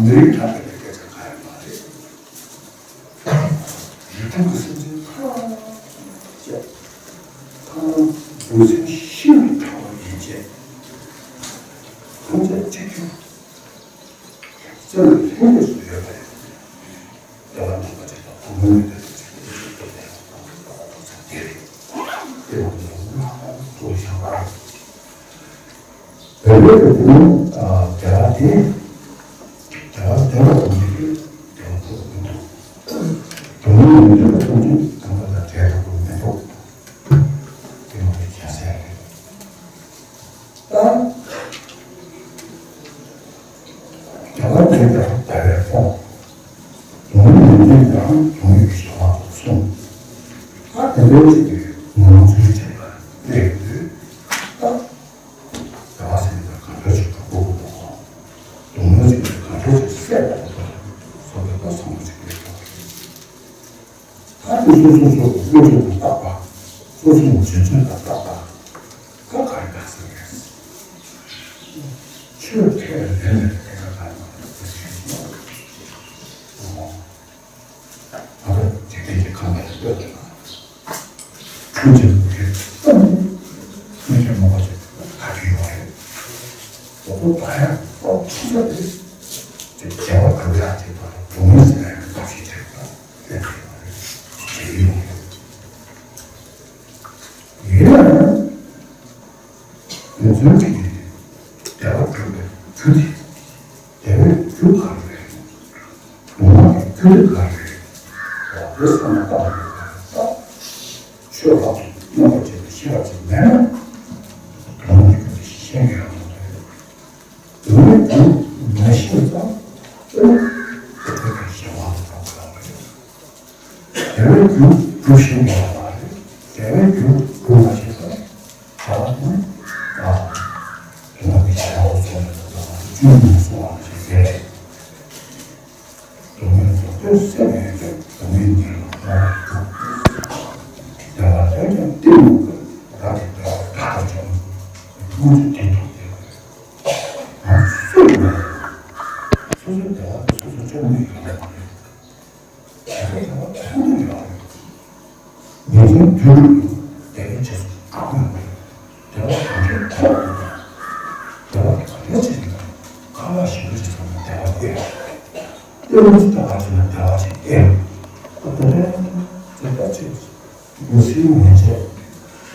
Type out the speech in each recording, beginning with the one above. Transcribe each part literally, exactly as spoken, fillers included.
ཡུལ་ཁམས་ཀྱི་སེམས་ཅན་ཐམས་ཅད་ཐམས་ཅད་འདུ་འཛི་ཤིན་ཏུ་ཕྲ་བ་ཡན་ཆད་ཐམས་ཅད་གཅིག་གྱུར་སེམས་ལ་ལྷུན་གྱིས་གྲུབ་ཡོད་པ་ཡིན། བདེ་བ་རྣམ་པ་ཅན་དང་ཐུན་མོང་མི་འདོད་པའི་ཚུལ་གྱིས་བསྟོད་པའི་ཐོག་མཚན་དེ་རེད། དེ་ཡང་ཐུགས་བཞག་པ་རེད། བོད་པའི་གི་དེ་ནི་བདེ་བ་དེ་བདེ་བ་བདེ་བ་དང་མི་འདོད་བདེ་བ། ལས་ཀྱི་ངོ་བོ་ཚུལ་བྱེད་པ་གནས་ཡོད་དུས། ད་བདེ་བ་ཟེར་ན་གང་འདྲ་ཞིག་གྲུབ་དགོས་དགོས། སྡུག་བསྔལ་ཟེར་ན་གང་འདྲ་ཞིག་སེལ་དགོས་དགོས་སོགས་པའི་ད་བསམ་བློ་ཞིག་སླེབས་ཡོང་བ་རེད། ད་དེ་སོ་སོ་སོ་སོའི་དངོས་གྲུབ་དང་རྟག་པ། སོ་སོའི་རྗེས་མཐུན་དང་རྟག་པ། ད་ག་རེ་འགག་ཟེར་རེད། ཆོས་ཐད་ལས་མེད་པའི་ཐད་ཀར་ག་རེ་འགག་ཟེར་རེད། ཨ་ཕ་འཇིག་རྟེན་གྱི་ཁམས་ལ་ལྟོས་ཏེ་ན། ཆོས་ཀྱི་ལུགས་ཀྱི་སྟོང་ཉིད་སྔོན་བྱོན་མང་པོ་ཞིག་ག་རེ་ཡོད་རེད། འོ་ད་ཡང་ཨོ་ཁྱི་ས་དེ་དེ་བདེ་བ་གྲུབ་ཡག་ཅིག་དང་སྡུག་བསྔལ་སེལ་ཡག་གི་ཐབས་ཤེས་བྱེད་པ་དེ་ཡོད་རེད། དེ་ཡོད་རེད། ཡིན་ན་ཡང་། དེ་ཚོའི་གྲས་ཀྱི་བདེ་བ་སྒྲུབ་པའི་རྒྱུ་དེ། བདེ་བའི་རྒྱུ་ག་རེ་རེད། སྡུག་བསྔལ་གྱི་རྒྱུ་དེ་ག་རེ་རེད། འོ་དེ་བསམ་བློ་བཏང་ཡོད་པ་རེད་ད། ཆོས་རབ་ཏུ་སྨོན་པ་བྱས་ཏེ་ཤེས་རབ་ཀྱི་མེད་ན། སྡུག་བསྔལ་གྱི་རྒྱུ་དེ་ཤེས་ཀྱི་ཡོད་མ་རེད། སྡུག་བསྔལ་གྱི་རྒྱུ་མ་ཤེས་ཙང་། དེ་ནི་དེ་ལྟར་གྱི་ཞེན་པ་ལ་སོགས་པ་ཡོང་གི་ཡོད། བདེ་བའི་རྒྱུ་སྒྲུབ་ཤེས་ཀྱི་ཡོད་མ་རེད། བདེ་བའི་རྒྱུ་སྒྲུབ་མ་ཤེས་ཙང་། བྱ་བ་ནི། ཨ། སྡུག་བསྔལ་གྱི་ཞེན་པ་སོགས་ནས་ད་ལྟ་བཅུད་མི་སོང་བ་ཞིག་རེད། སྡུག་བསྔལ་རྫོགས་པའི་སེམས་ཡོད་ཀྱང་སྡུག་བསྔལ་ཉིད་ལ་སྨྲ་བར་འགྱུར། བདེ་བ་ལས་ཀྱང་གཏི་མུག་གིས། བདག་གི་བདེ་བ་བདག་ལ་བཅོམ། སྔོན་དུ་དེ་ཐུག་སྟེ། ང་སུ་ཡིན་ནའང་། སོ་སོའི་བདེ་བ་དེ་སོ་སོས་སྐྱོང་གི་ཡོད་མ་རེད། དེ་ཚོ་བདེ་བ་ཐོབ་ཀྱི་ཡོད་རེད། ཉིན་མཚན་དུས་དྲུག་ཏུ་བདེ་བའི་རྗེས་སུ་འགྲོ་གི་ཡོད་རེད། བདེ་བ་གང་འདྲ་ཐོབ་ཐུབ་ན། བདེ་བ་གང་འདྲ་ཅིག་ཡིན་ན། ཁ་ལག་ཞིམ་པོ་ཅིག་ཟ་ན་བདེ་བ་སྐྱེ། གཏེར་ལོངས་ཅིག་ལྟ་ག་ཕྱིན་ན་བདེ་བ་ཅིག་སྐྱེ། ཨ་དེ་འདྲ་དེ་འདྲ་ཅིག་མི་སྲིད་མི་བྱེད།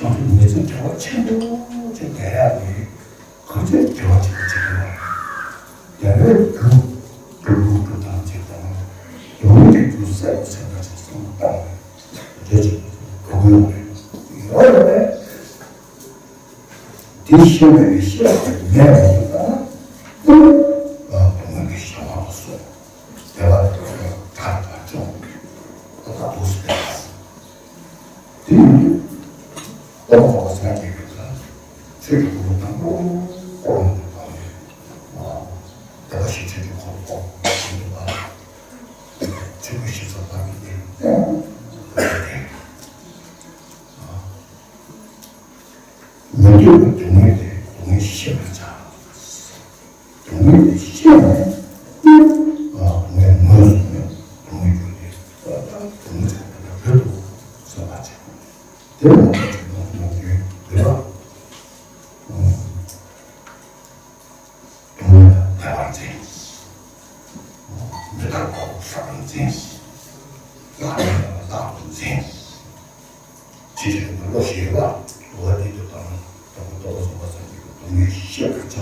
ང་ཚོ་མི་ཚེ་བདེ་བ་ཆེན་པོ་ཅིག་བསྡད་ཡག་གི་གང་ཅིའི་དྲི་བ་གཅིག་པ་གཅིག་པ་རེད། བདེ་བའི་རྒྱུ་སྒྲུབ་སྒྲུབ་སྒྲུབ་སྟངས་གཅིག་དང་། སྡུག་བསྔལ་གྱི་རྒྱུ་སེལ་བ་སེལ་བ་ཞིག་བསམ་བློ་བཏང་བས་རེ་ཅིག་སྒྲུབ་ཀྱི་ཡོད་རེད། ཡོད་རེད་པས། འདི་ཤེས་པའི་ཤེས་པ་མེད་པ་ཡིན་ན། སྡུག་བསྔལ་གྱི་ཞེན་པ་ལ་སོགས་བདེ་བ་དང་ཐར་པ་ཅུང་ད་ལྟ་འདུག་སེ་བསྡད་པ། དེ་ཡིན་དུས། རྟོགས་པ་རྫོགས་པ་སངས་རྒྱས་པའི་བཀའ། ཆོས་ཀྱི་འཁོར་ལོ་དང་པོ་བསྐོར་བ་དང་། བདེ་བ་བཞི་ཆོས་ཀྱི་འཁོར་ལོ་བསྐོར་བ་ཞིག་འདུག་པ། ཆོས་ཀྱི་ཞིང་ས་དག་གི་གནས་ལུགས་བསྟན། མི་འདོད་པའི་སྡུག་བསྔལ་དེ་སྡུག་བསྔལ་ཤེས་པར་བྱ། སྡུག་བསྔལ་དེ་ཤེས་ནས། ཨ། སྡུག་བསྔལ་ངོས་བཟུང་ནས་སྡུག་བསྔལ་རྒྱུ་དེ་ད་ལྟ་སྡུག་བསྔལ་ཟེར་བ་ལ་བོད་དུ་སེམས་པ་བྱེད། དེ་ལ་ང་ཚོས་ནང་དོན་ཡོད་པ། སྡུག་བསྔལ་ལ་བདེ་བར་འཛིན། མི་རྟག་པ་བསམ་པར་འཛིན། ལྷག་མེད་པ་བདག་ཏུ་འཛིན། ཕྱི་ཕྱིར་མི་བློ་ཞེས་པ། འདུལ་བ་འདི་ཚོ་དང་དང་པོ་རྟོགས་པ་རྫོགས་པ་ཙམ་གྱིས་སྡུག་བསྔལ་ཤེས་པར་བྱ།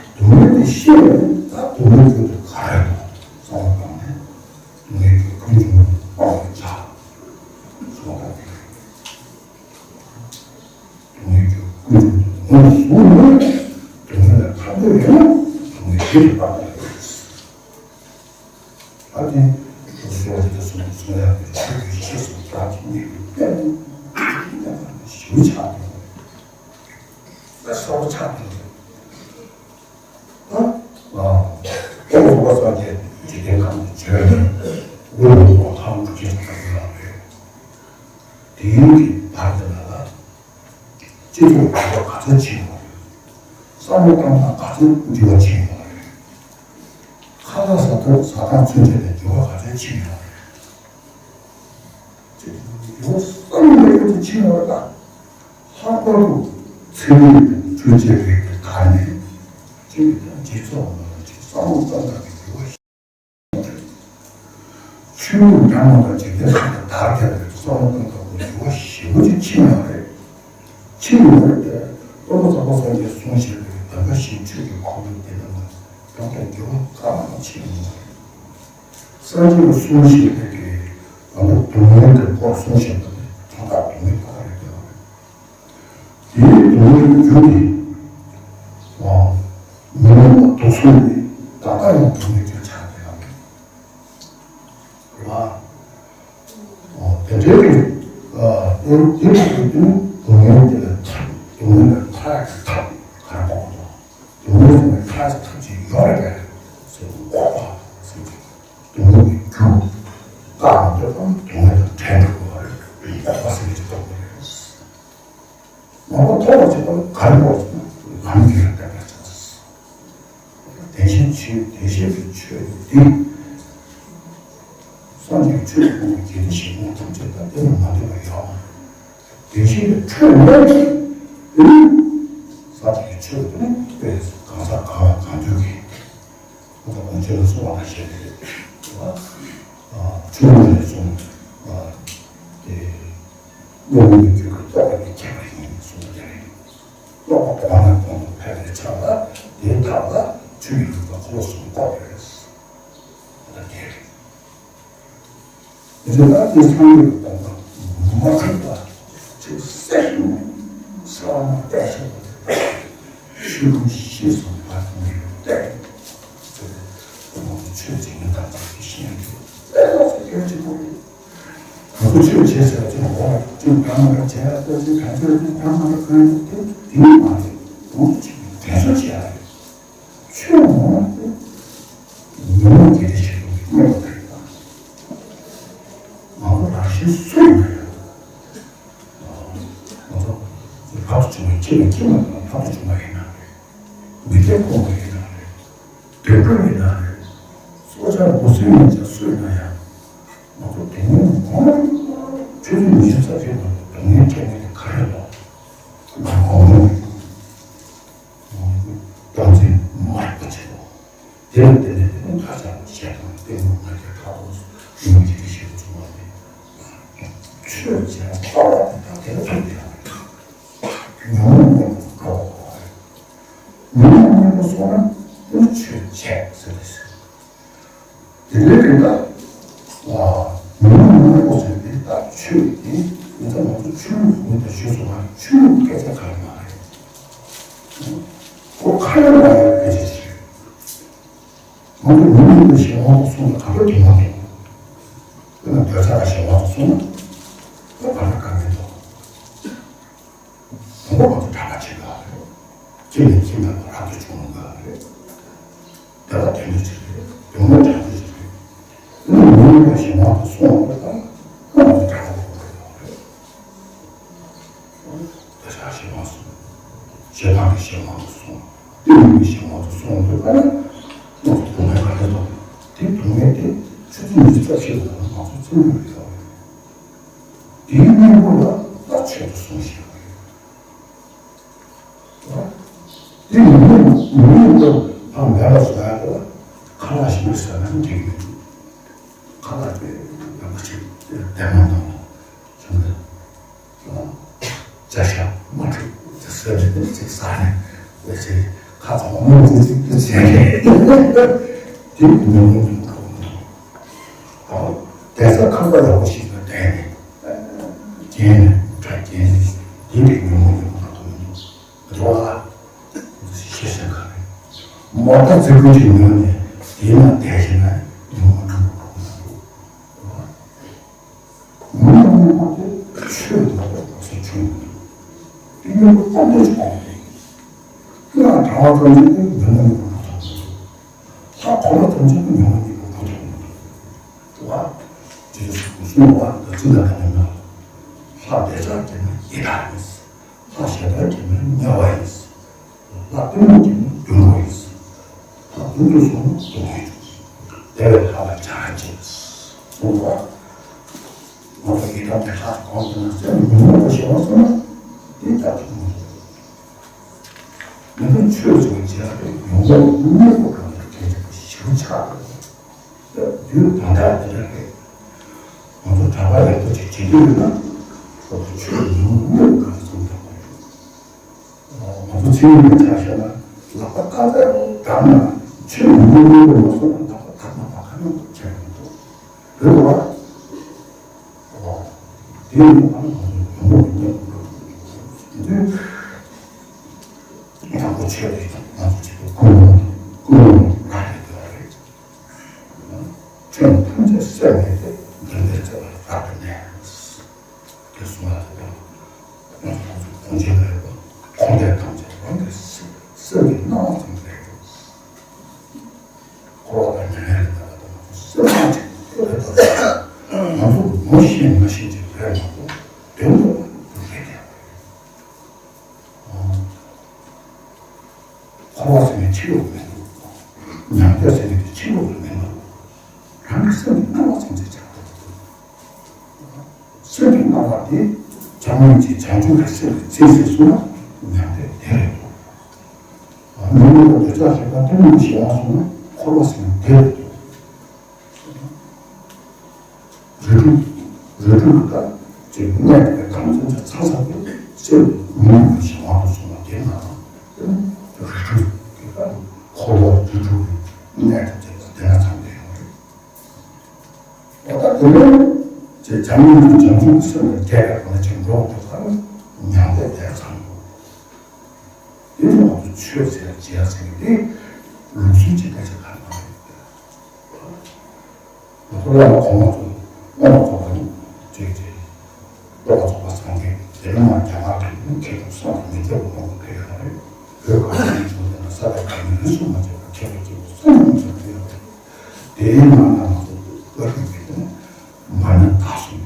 སྡུག་བསྔལ་དེ་ཤེས་ནས་ད་སྡུག་བསྔལ་ཀུན་ཏུ་ག་རེ་དང་བསམ་བློ་བཏང་ནས་སྡུག་བསྔལ་གྱི་ཀུན་འབྱུང་སྤང་བར་བྱ། སོགས་པ་སྟེ། སྡུག་བསྔལ་གྱི་ཀུན་འབྱུང་དུ་ངོས་བཟུང་ནས་སྡུག་བསྔལ་ལ་ཐར་འདོད་ཡོད་ན་སྡུག་བསྔལ་ཞི་བར་སྤང་བར་བྱ། ཨ་ནི། སོ་སོ་ཇི་ལྟར་གསུངས་གསུང་ཡག་གི་ཆོས་ཀྱི་ཤེས་སུ་བདག་གི་གཉེན་པོའི་དཔལ་ཞིབ་ཆགས་ཏེ། ད་སོ་སོ་ཆགས་ཏེ། ཨ། ཨ། ཀུན་རྫོབ་པ་སངས་རྒྱས་འཇིག་རྟེན་ཁམས་ཀྱི་བྱོན་ནས་དབུ་མའི་གོ་ཐང་དྲུག་ཅུ་ཐམ་པ་ཡོད་རེད། དེའི་གི་བར་དེ་ལ་ལ། སྤྱི་ཚོགས་འགྱུར་བ་ག་ཚོད་ཕྱིན་ཡོད་རེད། བསམ་བློ་བཏང་སྟངས་ག་ཚོད་འགྱུར་བ་ཕྱིན་ཡོད་རེད། ཁ་ལག་ཟ་ཐབས་ཟ་སྟངས་ཚུན་ཆད་ལ་འགྱུར་བ་ག་ཚོད་ཕྱིན་ཡོད་རེད། ཅེས་འགྱུར་བ་བསམ་མི་ཁྱབ་ཅིག་ཕྱིན་ཡོད་རེད་ད། ལྷག་པར་དུ་ཚན་རིག་དང་འཕྲུལ་ཆས་རིག་པའི་ཐད་ནས་ཅིག་དང་སྤྱི་ཚོགས་ནང་ལ་ཅིག་བསམ་བློ་བཏང་སྟངས་ཀྱི་འགྱུར་བ་ཆོས་ལུགས་འདྲ་མིན་དང་འཇིག་རྟེན་ཁམས་ལ་དར་ཁྱབ་པའི་བསམ་བློ་གཏོང་སྟངས་ལ་འགྱུར་བ་ཞེ་པོ་ཅིག་ཕྱིན་ཡོད་རེད། ཕྱིན་ཡོད་རེད་དེ། སློབ་དཔོན་ཚངས་པ་སངས་རྒྱས་གསུངས་བཞག་པའི་གདམས་པ་བཞི་ཆོས་ཀྱི་འཁོར་ལོ་འདི་ལ་ད་ལྟ་འགྱུར་བ་གང་ཡང་ཕྱིན་ཡོད་རེད། སངས་རྒྱས་ཀྱིས་གསུངས་བཞག་པའི་གི་ང་ཚོ་སྡུག་བསྔལ་གྱི་སྐོར་གསུངས་བཞག་པ་དེ་དོན་དག་སྡུག་བསྔལ་ག་རེ་ཡོད་རེད། དེའི་སྡུག་བསྔལ་གྱི་རྒྱུ་དེ། ཨ། མི་མོས་པ་དུག་གསུམ་ནི་ད་ལྟ་ཡང་སྡུག་བསྔལ་གྱི་ཆ་དེ་ཡང་རེད། ལ། ཨ། དེ་ཡིན་དུས་དེ་ནི་སྡུག་བསྔལ་དེ་ལ་ཐབས། སྡུག་བསྔལ་ལ་ཐར་གྱི་ཐབས་ག་རེ་འགོག་འདུག་སྡུག་བསྔལ་དེ་ལ་ཐར་གྱི་ཐབས་ཅིག་ཡོད་རེད་པས་ཟེར། འགོག་པ་ཟེར་གྱི། སྡུག་བསྔལ་གྱི་རྒྱུ་བཀག་མ་ཐུབ་པ་དང་སྡུག་བསྔལ་དང་བྲལ་འགྲོ་དགོས་པ་རེད། འགོག་པ་ཟེར་གྱི་ཐོབ་དགོས་རེད། མ་འགོག་ཐོབ་པ་བྱེད་པ་ག་རེ་འགོག་ཟེར་ན། ལམ་གྱི་རིགས་བསྟན་པ་ཅན། དེ་བཞིན་ཆོས། དེ་བཞིན་དུ་ཆོས་འདི། སངས་རྒྱས་ཆོས་ཀྱི་ཕུང་པོ་དགེ་འདུན་ཞེས་བྱ་བ་ཐམས་ཅད་དང་དེ་ལས་མ་འདས་པ་ཡོད། དེ་བཞིན་དུ་ཆོས་ལས་དེ་ནི་སངས་རྒྱས་ཆོས་དེ་ནི་དཔེ་གང་ཟག་གང་ལ་གང་འདུལ་གྱི། ད་ལྟ་གོང་ཆེན་ལ་གསུངས་པ་ནང་བཞིན་རེད། ཆོས་ལུགས་ནས་གསུངས་པ་དེ། བློ་མུན་པའི་རྒྱུད་ཀྱི་རྟོག་པ་ལས་སྐྱེས་པ་ཡིན་གསུངས་པ་དེ་རེད། རྟོག་པ་གོང་ནས་གོང་དུ་འཕེལ་བའི་ཆ་ལ་དེའི་ཐབས་ལ་ཆོས་ཀྱི་ལུགས་དང་འཁོར་ལོ་གསུམ་འགོག་པ་རེད། ད་དེ་རེད། དེ་ལྟར་དེ་སངས་རྒྱས་ཀྱི་དགོངས་པ་མ་འཁྲུལ་བ་ཅིག་གསལ་རུ་གསལ་བ་མ་གཏད་ཤེས་པ་དེ་དག་ཆོས་ཀུན་ཤེས་སུ་མ་རྟོགས་པའི་གཏད། ང་ཚོ་ཆོས་བྱེད་མཁན་དག་ཅིག་གིས་ཤེས་ཡོད་རེད། དཔེ་ཀློག་ཚེ་གལ་ཆེན་པོ་རེད། ང་ཚོ་ཆོས་བྱེད་ཟེར་བ་ཅིག་འོ་ཅིག་གང་ལ་བྱེད་ཡ་ལྟ་ཅིག་གང་ཆོས་ཅིག་གང་ལ་གང་ཡིན་དེ་དེ་ནི་མ་རེད། ང་ཚོ་ཆོས་དྲན་གསོ་བྱེད་ཡ་རེད། ཆོས་ངོ་མ་དེ་ཉོན་མོངས་ཀྱི་རིགས་ཤིག་ཏུ་སྨྲས་པ་དང་། ང་ཚོ་རང་བཞིན་སུ་ཡིན་ན་ཡང་། ང་ཚོ་ལྷག་ཏུ་བྱུང་བའི་ཁྱིམ་ནས་ཁྱིམ་ལ་ལྷག་ཏུ་བྱུང་བ་ཡིན་ན་རེད། མི་སྡེ་ཁོངས་ཀྱི་ཡིན་ན་རེད། དུད་འགྲོ་ཡིན་ན་རེད། སྲོག་ཆགས་འགོ་སྲུང་ཡིན་ཀྱང་སུ་ཡིན་ན་ཡང་། ང་ཚོ་སྡུག་བསྔལ་ངོ་མ་ཆུ་ཚོད་ཉི་ཤུ་རྩ་བཞི་ནང་དུ་སྡུག་བསྔལ་སྐྱེ་མཁན་དེ་ག་རེ་རེད། ང་ངོ་མ་སྟངས་འཛིན་མ་རིག་པ་བྱེད་དོ། དེ་ལ་བརྟེན་ནས་དེ་ནི་ཁ་ཆག་ཞེ་སྡང་གཏི་མུག་ང་རྒྱལ་ཕྲག་དོག་གཞི་མ་ཡི་གེ་ཞིག་ཏུ་བྱུང་བ་སྟེ། ཆོས་བྱས་པ་ལྟ་བ་དེ་དག་དེ་ལ་ཐུག་སྟེ་ཡང་ཉོན་མོངས་གཉེན་པོ་འགྲོ་དགོས་པ་རེད། ཉོན་མོངས་གཉེན་པོ་སོང་ན་དེ་ནི་ཆོས་བྱས་ཟེར་ཏེ་ཟེར། དེ་འདྲའི་རིགས་ལ། ཉོན་མོངས་གཉེན་པོ་ཟེར་དེ་ལྟར་ཆོས་དེ་ཡིན་ཙང་ང་ཚོ་ཆོས་ལུགས་ཡིན་དང་ཞུས་སོང་བ་ཆོས་ལུགས་སྐད་ཆ་གང་ཡང་མ་རེད། ཁོ་ཁ་ཡོད་ལག་ཡོད་སྐད་ཆ་ཞིག་རེད། ང་ཚོ་ཉོན་མོངས་པའི་གཞན་དབང་དུ་སོང་ན་ག་འདྲ་དྲན་གྱི་འདུག་དཔེར་ན་འདོད་ཆགས་ཀྱི་གཞན་དབང་དུ་སོང་ན་ཁོ་ག་འདྲ་དགའ་གི་འདུག་དང་པོ་ང་ཚོ་གྲྭ་པ་བྱེད་དགོས་རེད། ཁྱིམ་ནས་ཁྱིམ་ནང་ལ་རབ་ཏུ་བྱུང་དགོས་རེད། དེ་ལ་དོན་དུ་བྱེད་རེད། དོན་དུ་དྲག་ཏུ་བྱེད་རེད། ཨ་ནི་མི་ཡོང་བའི་གཞན་དབང་དུ་སོང་བ་དང་ཁོ་ང་ཚོ་གྲྭ་པ་དགོས་རེད། དེ་ཆགས་གཞན་དབང་སོང་། ཞེ་སྡང་གི་གཞན་དབང་དུ་སོང་། གཏི་མུག་གི་གཞན་དབང་དུ་སོང་དུས་ཨ་ནི་ང་ཚོ་སྡུག་བསྔལ་ག་རེ་འདུག་དེ་སྡུག་བསྔལ་དེ་ཆུ་ཚོད་ཉི་ཤུ་རྩ་བཞི་ལ་ང་ཚོ་ཚོར་ཡོང་གི་ཡོད་རེད། དེའི་གཉེན་པོ་ལ་ད་ཆོས་དུ་གསུངས་བཞག་པ་རེད། དེ་ཉོན་མོངས་ཉོན་མོངས་དུ་ཕར་མེད་པ་བཟོ་ཡག་གི་ཁ་ལག་ཞིམ་པོ་ཟ་ན་འགྲིག་མེད། ཁ་ལག་དེ་ཡག་པོ་ཞིག་ལྡན་མ་གནང་བ་བྱུང་ན། བྱ་ཤ་མ་འཁྲུགས་དེ་ཟ་བྱས་ཏེ་ཅིག་ཟ་ནས་དེ་ཚེ་ཁ་ཚ་བ་མོ་དེ་ཅིག་དེ་བྱས་ནས་དེ་ཉོན་མོངས་དུ་འགྲོ་གི་འདུག་དེང་སང་ཁང་པ་ཡག་པོ་ཞིག་ལ་བསྡད་ནས་རྒྱན་ནས་སྒྲ་རྒྱན་ནས་དེ་འདྲའི་ཉོན་མོངས་ཡོང་གི་འདུག་མི་འདུག་རེད་བ། ཤེས་བཞིན་ག་རེ། མོ་ཊ་རྫིག་པོ་ཅིག་ཉོས་ནས་དེའི་ནང་བསྡད་བཞིན་ན་ཉོན་མོངས་ཕྲ་མོ་འགྲོ་གི་མི་འདུག་ཉོན་མོངས་གཉེན་པོ་དེ་ཆོས་དང་ལྡན་པ་སོགས་ཆོས་མི་འདུག་དེ་གཉེན་པོ་གཏམ་དཔེ་ཅིག་གོ་གི་རེད། སྔགས་བགྲང་བ་ཙམ་གྱིས་ནི་ཉོན་མོངས་གཉེན་པོ་འགྲོ་ཐུབ་མི་འདུག་ལྷ་གོ་ལ་ཐམས་ཅད་ཀྱི་ཉོན་མོངས་ཉེན་པོ་འགྲོ་ཐུབ་མི་འདུག་བ། དེ་ཚོ་གསུངས་པ་དང་ཅི་ལ་ག་ནས་ན། ལྷ་འདོད་ཆགས་སྐྱེས་ན་ཡི་དྭགས་ཡིན། ལྷ་ཞེ་སྡང་སྐྱེས་ན་དམྱལ་བ་ཡིན། ལྷ་གཏི་མུག་སྐྱེས་ན་དུད་འགྲོ་ཡིན། ལྷ་དུད་འགྲོ་སོང་ན་སྡུག་བསྔལ་འབྱུང་། དེ་བས་ལྷ་ལ་བྱ་ར་བྱེད། གསུངས་པ། ང་ཚོ་ཡི་དམ་དེ་ལྷ་གོང་དུ་ན་སེམས་ཉོན་མོངས་པ་ཞེ་བ་སོང་ན་དེ་ལྟ་ཐུབ་མི་འདུག་ང་ཚོ་ཆོས་ཟེར་བའི་རྗེས་ལ་ཡོང་འབབ་གཉེན་པོ་གང་ལ་གལ་ཆེན་པོ་ཞིག་ཆགས་འདུག་དུས་དང་ཐོག་དེ་འདྲ་རེད། ང་ཚོ་གྲྭ་པ་ཡག་པོ་ཅིག་བྱེད་རྒྱུ་ཡོད་ན་ང་ཚོ་ཆོས་ཉུང་ཉུང་གང་གསུང་ཐུབ་པ་རེད། ང་ཚོ་ཚེ་རིང་ལ་ཆ་བཞག་ན་ལག་པ་ཀ་ཙག་བསྒྲགས་ན་ཆོས་ཉུང་ཉུང་མ་གསུངས་ན་ལག་པ་དག་མ་དག་ག་ནང་དུ་ཁྱེར་མི་འདུག་རེད་བ། དེ་ཡིན་ན་ང་ཚོ་ཉུང་ཉུང་མི་ཉན་དུས་ཡག་པོ་ཆོས་རེད། ང་ཚོ་ཆོས་ཀུན་ཀུན་རང་རེད་འདོད་རེད། ཁྱོད་ཐམས་ཅད་སེམས་ལས་ཏེ་འདི་འདྲའི་བརྩེ་བ་རབ་ཏུ་གནས། ང་ཚོ་ངོ་ཤེས་མ་ཤེས་ཀྱི་རེད་མ་གཏོགས་དོན་དུ་རེད་དེ། འཁོར་བ་ཟེར་ནས་ཕྱི་ལོགས་མི་འདུག་ཉམས་དགའ་ཟེར་ནས་ཕྱི་ལོགས་མི་འདུག་རང་གི་སེམས་ཀྱི་སྣང་བ་ཙམ་ཅིག་ཆགས་འདུག་སེམས་ཀྱི་སྣང་བ་དེ་བྱམས་སྙིང་རྗེ་བྱང་ཆུབ་ཀྱི་སེམས་ཀྱི་རྩིས་སུ་སོང་ན་ཉམས་དགའ་དེ་རེད་འདུག་ཉོན་མོངས་པ་འདོད་ཆགས་ཞེ་སྡང་གཏི་མུག་ཞེ་སྡང་སོང་ན་འཁོར་བ་ཟེར་ནས་དེ་རེད་འདུག་རིགས་དྲུག་རིགས་དྲུག་གི་སྐབས་ཀྱི་གནས་དེ་གང་ཙམ་གྱི་ཚ་ཚ་དེ་སེམས་ཉོན་མོངས་པའི་གཞན་དབང་དུ་སོང་བ་དེ་ན་རིགས་དྲུག་གི་སྐབས་འཁོར་བ་རིགས་དྲུག་གི་གནས་དེ་དེ་ན་ཚང་བསྡད་ཡོད་རེད། འོ་ད་དེ་ནས་ཀྱི་བྱམས་སྙིང་རྗེ་བྱང་ཆུབ་ཀྱི་སེམས་ལ་རྒྱས་པའི་སྒོ་ནས་ཅིག་འགྲོ་དགོས་པར་ཉམས་ལེན་དེ་ཚང་དགོས། དེ་ནི་ང་ཚོ་ཆོས་ཟེར་བྱས་ཟེར་གྱི་དེ་ལུགས་སྲོལ་གྱི་སྐད་ཆ་གང་མ་རེད། ང་ཚོ་བླ་མ་གོང་མ་ཚོ་བླ་མ་ཚོ་ག་ནི་ཅིག་ཅིག་བློ་ལ་ཚོགས་པ་སངས་རྒྱས་དེ་ནི་མ་རྒྱ་གར་གྱི་མཁས་གྲུབ་སངས་རྒྱས་མི་སྐྱབས་མང་པོ་ཕེབས་ཡོད་རེད། བོད་གངས་ཅན་གྱི་ལྗོངས་འདི་ན་ས་དང་ཁ་ནི་རིས་སུ་མ་ཆད་པ་མཁས་པ་སྐྱེས་བུ་སངས་རྒྱས་མང་པོ་ཕེབས་ཡོད་རེད། དེའི་ནང་ན་ང་ཚོ་བཀའ་དྲིན་གྱིས་དེ་ནི་མ་ཎི་དག་གསུམ།